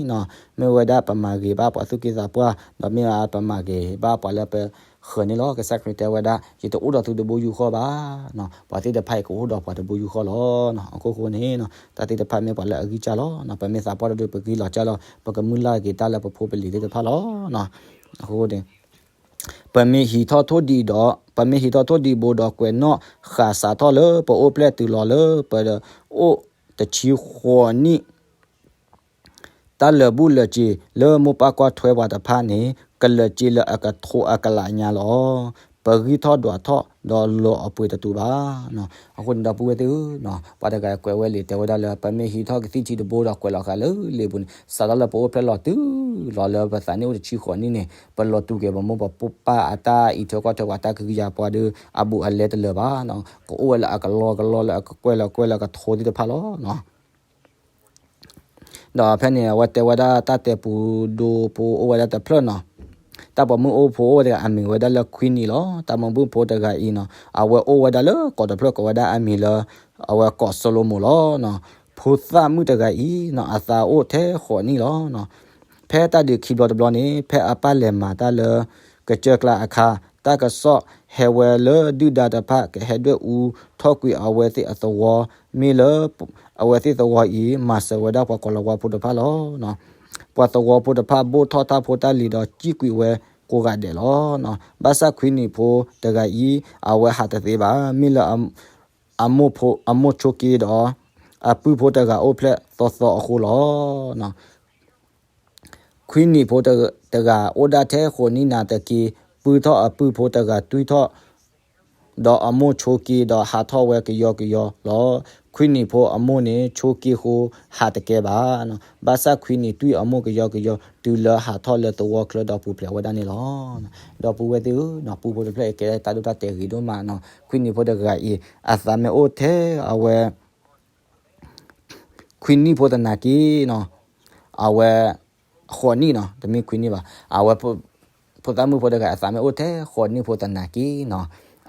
မ့ၢ်ဝဲဒၣ်ပမၤဂ့ၤဘၣ်ပှၤသူၣ်က့သးပှၢ် ဒီးမ့ၢ်ပမၤဂ့ၤဘၣ်ပှၤလၢပဃၢၤန့ၣ်လီၤ. ကစၢ်ခရံာ်တဲဝဲဒၣ် ယတအိၣ်ဒီးသုတဘိယူၢ်ဃီဘၣ်, ပှၤသ့ၣ်တဖၣ်အံၤကအိၣ်ဒီးပှၤတဘိယူၢ်ဃီလီၤ. အခိၣ်ဃိန့ၣ် တၢ်သ့ၣ်တဖၣ်မ့ၢ်ပှၤလၢအဂံၢ်စၢ်လီၤ. ပမ့ၢ်သးပှၢ်တဒု ပဂံၢ်လီၤစၢ်လီၤ, ပကမုၢ်လၢ်က့ၤတၢ်လၢပဖိပလံၤသ့ၣ်တဖၣ်လီၤ. အဃိန့ၣ် ပမ့ၢ်ဟံးထီၣ်ထိၣ်ဒံးဒီး ပမ့ၢ်ဟံးထီၣ်ထိၣ်ဒံးဘိဒီးကွဲးနီၣ်ဃာ်စးထီၣ်လၢပအိၣ်ဖျဲၣ်တုၤလီၤလၢပအိၣ်တဆံဃိးနံၣ် တၢ်လၢာ်ဘူၣ်လၢာ်စ့ၤလၢမိၢ်ပၢ်ကွၢ်ထွဲပှၤတဖၣ်န့ၣ် ကလၢာ်စ့ၤလၢအကထိအကလးညါလီၤ. ပဂံၢ်ထီၣ်ဒွးထီၣ်ဒီးလီၤအပှ့ၤတတူာ်ဘၣ်. အဃိန့ၣ်ဒီပုၢ်ဝဲၢ်သ့ၣ်ဧၢ, ပှၤတဂၤကွဲးဝဲလံာ်တဲဝဲဒၣ်လၢ ပမ့ၢ်ဟံးထီၣ်ကသံၣ်ထံတဘိဒီးကွဲးလီၤဃာ်လၢလံာ်ပူၤန့ၣ် စးထီၣ်လၢပအိၣ်ဖျဲၣ်လီၤတုၤလီၤလၢပသးနံၣ်အိၣ်တဆံဃိးနံၣ်န့ၣ် ပလီၤတူာ်က့ၤပမိၢ်ပၢ်ပၢ်အတၢ်အံးထွဲကွၢ်ထွဲပှၤတၢ်ကဟုကယာ်ပှၤဒီး အဘူးအလဲတလၢာ်ဘၣ်. ကအိၣ်ဝဲလၢအကလီကလီလၢအကကွဲၢ်လီၤကွဲၢ်လၢအကထိသ့ၣ်တဖၣ်လီၤ. ဒီးဖဲန့ၣ် အဝဲတဲဝဲဒၣ်တၢ်တဲပူၤဒိဖိအိၣ်ဝဲဒၣ်တဖျၢၣ်နီၤ, တၢ်ပိာ်မုၣ်အိၣ်ဖိအိၣ်ဝဲတဂၤအမံၤဝဲဒၣ်လၢ Queenie လီၤ. တၢ်ပိာ်မုၣ်ဖိတဂၤအံၤနီၤ အဝဲအိၣ်ဝဲဒၣ်လၢကီးတဖျၢၣ်ကိးဝဲဒၣ်အမံၤလၢ အဝဲကီးစီၤလိမိၤလီၤ. ဖိသၣ်မုၣ်တဂၤအံၤနီၤ အသးအိၣ်ထဲဃိးနံၣ်လီၤ. ဖဲတၢ်ဒုးခံဘျီတဘျီန့ၣ် ဖဲအပၢ်လဲၤမၤတၢ်လၢကစၢၢ်ကျါအခါ တၢ်ကစီၣ်ဟဲဝဲလၢဒုၣ်ဒါတဖၣ်ကဟဲဒွဲၣ်အူထီၣ်ကွံာ်အဝဲသ့ၣ်အသဝီ, မ့ၢ်လၢအဝဲသ့ၣ်သဝီအံၤ မၤစၢၤဝဲဒၣ်ပှၤကိၤလၤဝါဖိတဖၣ်လီၤ. ပှၤသဝီဖိတဖၣ်ဘိၣ်ထီၣ်တၢ်ဖိတၢ်လံၤဒီးစံၣ်ကွံာ်ဝဲကိးဂၤဒဲးလီၤ. ဘၣ်ဆၣ် Queenie ဖိတဂၤအံၤ အဝဲဟးတသ့ဘၣ်, မ့ၢ်လၢ အမိၢ်ဆိက့ဒီး အပုၢ်ဖိတဂၤအိၣ်ဖျဲၣ်သီသီအဃိလီၤ. Queenie ဖိတဂၤအိၣ်ဒၣ်ထဲဃိးနံၣ်နၤတက့ၢ်, ပုၢ်ထီၣ်အပုၢ်ဖိတဂၤတွံၢ်ထီၣ် ဒီးအမိၢ်ဆိက့ဒီးဟးထီၣ်ဝဲကယီကယီလီၤ. Queenie ဖိအမိၢ်န့ၣ်ဆိက့ဃိဟးတကဲဘၣ်. ဘၣ်ဆၣ် Queenie တွံၢ်အမိၢ်ကယီကယီ တုၤလၢဟးထီၣ်လၢသဝီချၢဒီးပူၤဖျဲးဝဲဒၣ်န့ၣ်လီၤ. ဒီပုၢ်ဝဲၢ်သ့ၣ်ဧၢ, ပူဖိတဖျၢၣ်အံၤကဲတၢ်ဒိၣ်တၢ်တဲာ်ဂ့ၤဒိၣ်မးနီၤ. Queenie ဖိတဂၤအံၤ အသးမ့ၢ်အိၣ်ထဲအဝဲ ခွံနံၣ်ဖိသနာ်က့နီၤ, အဝဲ ဃိးနံၣ်နီၤ, တမ့ၢ်ခွံနံၣ်ဘၣ်, အဝဲ ဖိသၣ်မုၣ်ဖိတဂၤ အသးမ့ၢ်အိၣ်ထဲဃိးနံၣ်ဖိသနာ်က့နီၤ,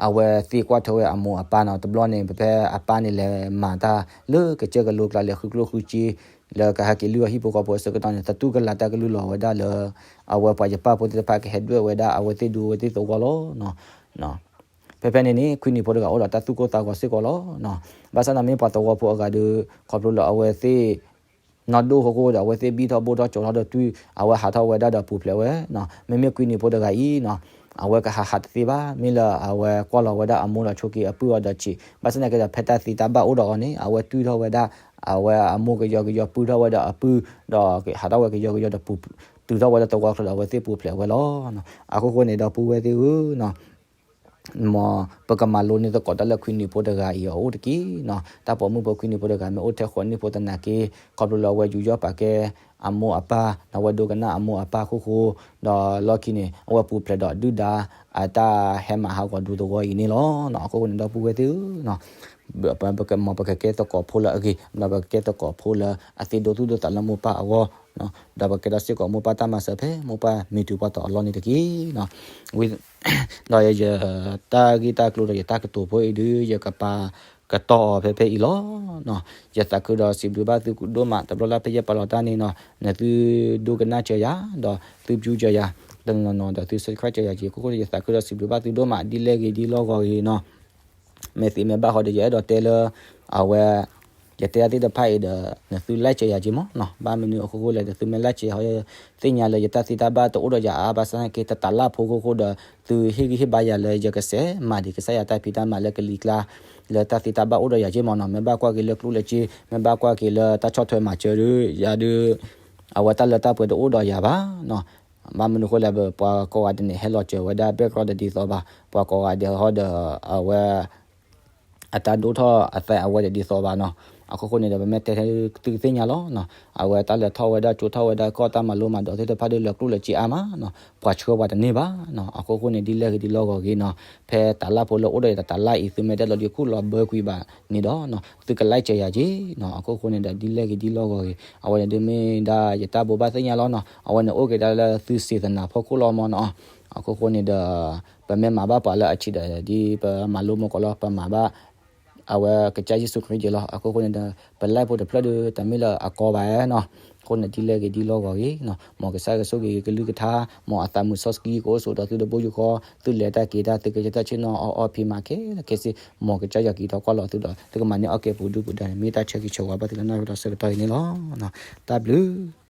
အဝဲသ့ကွၢ်ထွဲဝဲအမိၢ်အပၢ်နီၤ. တဘျီန့ၣ် ဖဲအပၢ်န့ၣ်လဲၤမၤတၢ်လၢကစၢၢ်ကလိကျါ လဲၤဃုကျိၣ်ဃုစ့ လၢကဟဲက့ၤလုၢ်အဟံၣ်ဖိဃီဖိအဆၢကတီၢ်န့ၣ် သတူၢ်ကလာ်တၢ်ကလုၢ်လီၤဝဲဒၣ်လၢ အဝဲပှၤယပၢ်ဖိသ့ၣ်တဖၣ်ကဟဲဒွဲၣ်ဝဲဒၣ်အဝဲသ့ၣ်ဒူအဝဲသ့ၣ်သဝီလီၤ. ဖဲဖဲန့ၣ်န့ၣ် ခွံနံၣ်ဖိတဂၤအိၣ်ဒီးတၢ်သူၣ်ကိၢ်သးဂီၤစ့ၢ်ကီးလီၤ. ဘၣ်ဆၣ်န့ၣ်မ့ၢ်ပှၤသဝီဖိအဂၤဒီး ခီဖျိလၢအဝဲသ့ၣ် နီၢ်ဒိၣ်အဃိဒီး အဝဲသ့ၣ်ဘံၣ်ထီၣ်ဘိၣ်ထီၣ်ကၠီၤထီၣ်ဒီး တုၤအဝဲဟးထီၣ်ဝဲဒၣ်ဒီးပူၤဖျဲးဝဲနီၤ. မ့မ့ၢ်ခွံနံၣ်ဖိတဂၤအံၤနီၤ, အဝဲကဟးဟးတသ့ဘၣ်, မ့ၢ်လၢအဝဲကွၢ်လီၤဝဲဒၣ်အမိၢ်ဒီးဆိက့ၤအပုၢ်အီၤဒီးဆံး, ဘၣ်ဆၣ်သနာ်က့ဒီး ဖဲတၢ်သ့တၢ်ဘၣ်အိၣ်ဒီးအီၤန့ၣ် အဝဲတွံၢ်ထီၣ်ဝဲဒၣ် အဝဲအမိၢ်ကယီကယီ ပုၢ်ထီၣ်ဝဲဒီးအပုၢ်, ဒီးဟးထီၣ်ဝဲကယီကယီဒီးပူၤ တုၤထီၣ်ဝဲဒၣ်သဝီချၢဒီးအဝဲသ့ၣ်ပူၤဖျဲးဝဲလီၤ. အဃိဃိန့ၣ်ဒီပုၢ်ဝဲၢ်သ့ၣ်ဧၢနီၤ, မ်ပကမၤလိန့ၢ်သကိးတၢ်လၢခွံနံၣ်ဖိတဂၤအံၤအအိၣ်တက့ၢ်နီၤ. တၢ်ပိာ်မုၣ်ဖိခွံနံၣ်ဖိတဂၤမ့ၢ်အိၣ်ထဲဃိးနံၣ်ဖိသနာ်က့ ခီဖျိလၢအဝဲယူးယီၣ်ပာ်ကဲအမိၢ်အပၢ် ဒီးအဝဲဒိကနၣ်အမိၢ်အပၢ်အဃိဃိ ဒီးလီၢ်ခံန့ၣ် အဝဲပူၤဖျဲးဒီးဒုၣ်ဒါအတၢ်ဟဲမၤဟးဂီၤဒူသဝီအံၤန့ၣ်လီၤ. အဃိဃိန့ၣ်ဒီပုၢ်ဝဲၢ်သ့ၣ်ဧၢနီၤ, မ်ပကမၤပကကဲသကိးဖိလၢအဂ့ၤ, မ်ပကကဲသကိးဖိလၢအသ့ဒိသူၣ်ဒိသးလၢမိၢ်ပၢ်အဂီၢ် ဒီးပကကဲထီၣ်စ့ၢ်ကီးမိၢ်ပၢ်တၢ်မၤစၢၤဖဲမိၢ်ပၢ်မံၤတုၤပှၤတီၤအလီၢ်န့ၣ်တက့ၢ်နီၤ. ဒီးယတၢ်ဂ့ၢ်တၢ်ကျိၤဒီးယတၢ်ကတိၤဖိအံၤဒီး ယကပာ်ကတီၢ်အီၤဖဲဖဲအံၤလီၤ. ယသးခုဒီးစံးဘျုးဘၣ်သုဒိၣ်မး တဘျီလၢ်ဖဲယပာ်လီၤတၢ်န့ၣ်နီၤ, နသုဒိကနၣ်စၢၤယၤ ဒီးသု view စၢၤယၤ တနီၤနီၤဒီးသု subscribe စၢၤယၤက့ၤ အဃိဃိဒီး ယသးခုဒီးစံးဘျုးဘၣ်သုဒိၣ်မး ဒ်လဲၣ်ဂ့ၤဒ်လီၢ်ဂီၤဂ့ၤနီၤ. မ့ၢ်သ့မ့ၢ်ဘၣ်ဃီဒီး ယအဲၣ်ဒိးတဲလၢ အဝဲ ယတဲတၢ်သ့ၣ်တဖၣ်အံၤဒီး နသု like စၢၤယၤက့ၤမးနီၤ. ဘၣ်မနုၤအဃိဃိလဲၣ် နသုမ့ၢ် like စၢၤယၤဃီ သ့ၣ်ညါလၢယတၢ်သ့တၢ်ဘၣ်တအိၣ်ဒီးယၤအါ ဘၣ်ဆၣ်သနာ်က့ တတၤလၢ်ဖိအဃိဃိဒီး သုဟ့ၣ်ဂံၢ်ဟ့ၣ်ဘါယၤလၢယကစဲးမၤဒံးကစၢ်ယွၤတၢ်ဖံးတၢ်မၤလၢကလံၤကျါ လၢတၢ်သ့တၢ်ဘၣ်အိၣ်ဒီးယၤက့ၤမးနီၤ. မ့ၢ်ဘၣ်ကွၢ်က့ၤလၢကျိၣ်လၢစ့ မ့ၢ်ဘၣ်ကွၢ်က့ၤလၢတၢ်ဆီၣ်ထွဲမၤစၢၤဒီး ယၤဒီး အဝဲတၢ်လၢတၢ်ပှဲၤတအိၣ်ဒီးယၤဘၣ်နီၤ. ဘၣ်မနုၤအဃိလဲၣ် ပှၤကိးဂၤဒဲးန့ၣ် ဟဲလီၤစၢၤဝဲဒၣ် background ဒီးဒ်သိးဘၣ်, ပှၤကိးဂၤဒဲးဟီဒီး အဝဲ အတၢ်ဒိၣ်ထီၣ်အသးအဝဲဒီးဒ်သိးဘၣ်နီၤ. အခိၣ်ဃိန့ၣ်ဒီး ပမ့ၢ်တဲထဲသုကသ့ၣ်ညါလီၤနီၤ. အဝဲတၢ်လဲၤထီၣ်ဝဲဒၣ်ကၠိထီၣ်ဝဲဒၣ်ကီၢ်တၢ်မၤလိမၤဒိးသ့ၣ်တဖၣ်ဒီး လၢကျိၣ်လၢစ့အါမးနီၤ, ပှၤဆှၢပှၤတန့ၢ်ဘၣ်နီၤ. အခိၣ်ဃိန့ၣ် ဒ်လဲၣ်ဂ့ၤဒ်လီၢ်ဂီၤဂ့ၤနီၤ, ဖဲတၢ်လၢ်ဖိလၢအိၣ်ဒီးယတၢ်လၢ်အံၤ သုမ့ၢ်တဲလီၤဒီးခူၣ်လီၤဘၢကွံာ်ဘၣ်န့ၣ်ဒီးနီၤ, သုကlikeစၢၤယၤက့ၤနီၤ. အခိၣ်ဃိန့ၣ်ဒီး ဒ်လဲၣ်ဂ့ၤဒ်လီၢ်ဂီၤဂ့ၤ အဝဲန့ၣ်ဒုးမ့ၢ်ဒၣ်ယတၢ်ဘိးဘၣ်သ့ၣ်ညါလီၤနီၤ. အဝဲန့ၣ်အိၣ်က့ၤဒၣ်လၢသုစံာ်သနၤဖီခိၣ်လီၤမးနီၤ. အခိၣ်ဃိန့ၣ်ဒီး ပမ့ၢ်မၤဘၣ်ပှၤလၢအဆံးဒီး ဒ်ပမၤလိမ့ၢ်ကီးလီၤ ပမၤဘၣ် အဝဲကစၢ်ယ့ၣ်ၡူးခရံာ်က့ၤလီၤ. အခိၣ်ဃိန့ၣ်ဒီး ပlikeဖိတဖျၢၣ်ဒီး တမ့ၢ်လၢအကီဘၣ်နီၤ. အဃိန့ၣ် ဒ်လဲၣ်ဂ့ၤဒ်လီၢ်ဂီၤဂ့ၤနီၤ, မ်ကစၢ်ကဆိၣ်ဂ့ၤကလုၢ်ကထါ, မ်အသးမုာ်စီဆှံကအိၣ်ဆိးဒီးသုတဘိယူၢ်ဃီ, သုလဲၤတၢ်က့ၤတၢ် သုကစၢ်တၢ်ဆ့ၣ်နီၤအီၣ်အီၣ်ဖံးမၤခဲလၢာ်ခဲဆ့, မ်ကစၢ်ယွၤက့ၤထီၣ်ကွၢ်လီၤသုဒီး သုကမၤန့ၢ်အီၣ်ကဲပူၤဒုပူၤဒါန့ၣ် မ့ၢ်တၢ်ဆၢဂ့ၤဆၢဝါဘၣ်သုလၢနီၣ်ဂံၢ်ဒီးဆၢကတီၢ်အံၤန့ၣ်လီၤ. တၢ်ဘျုး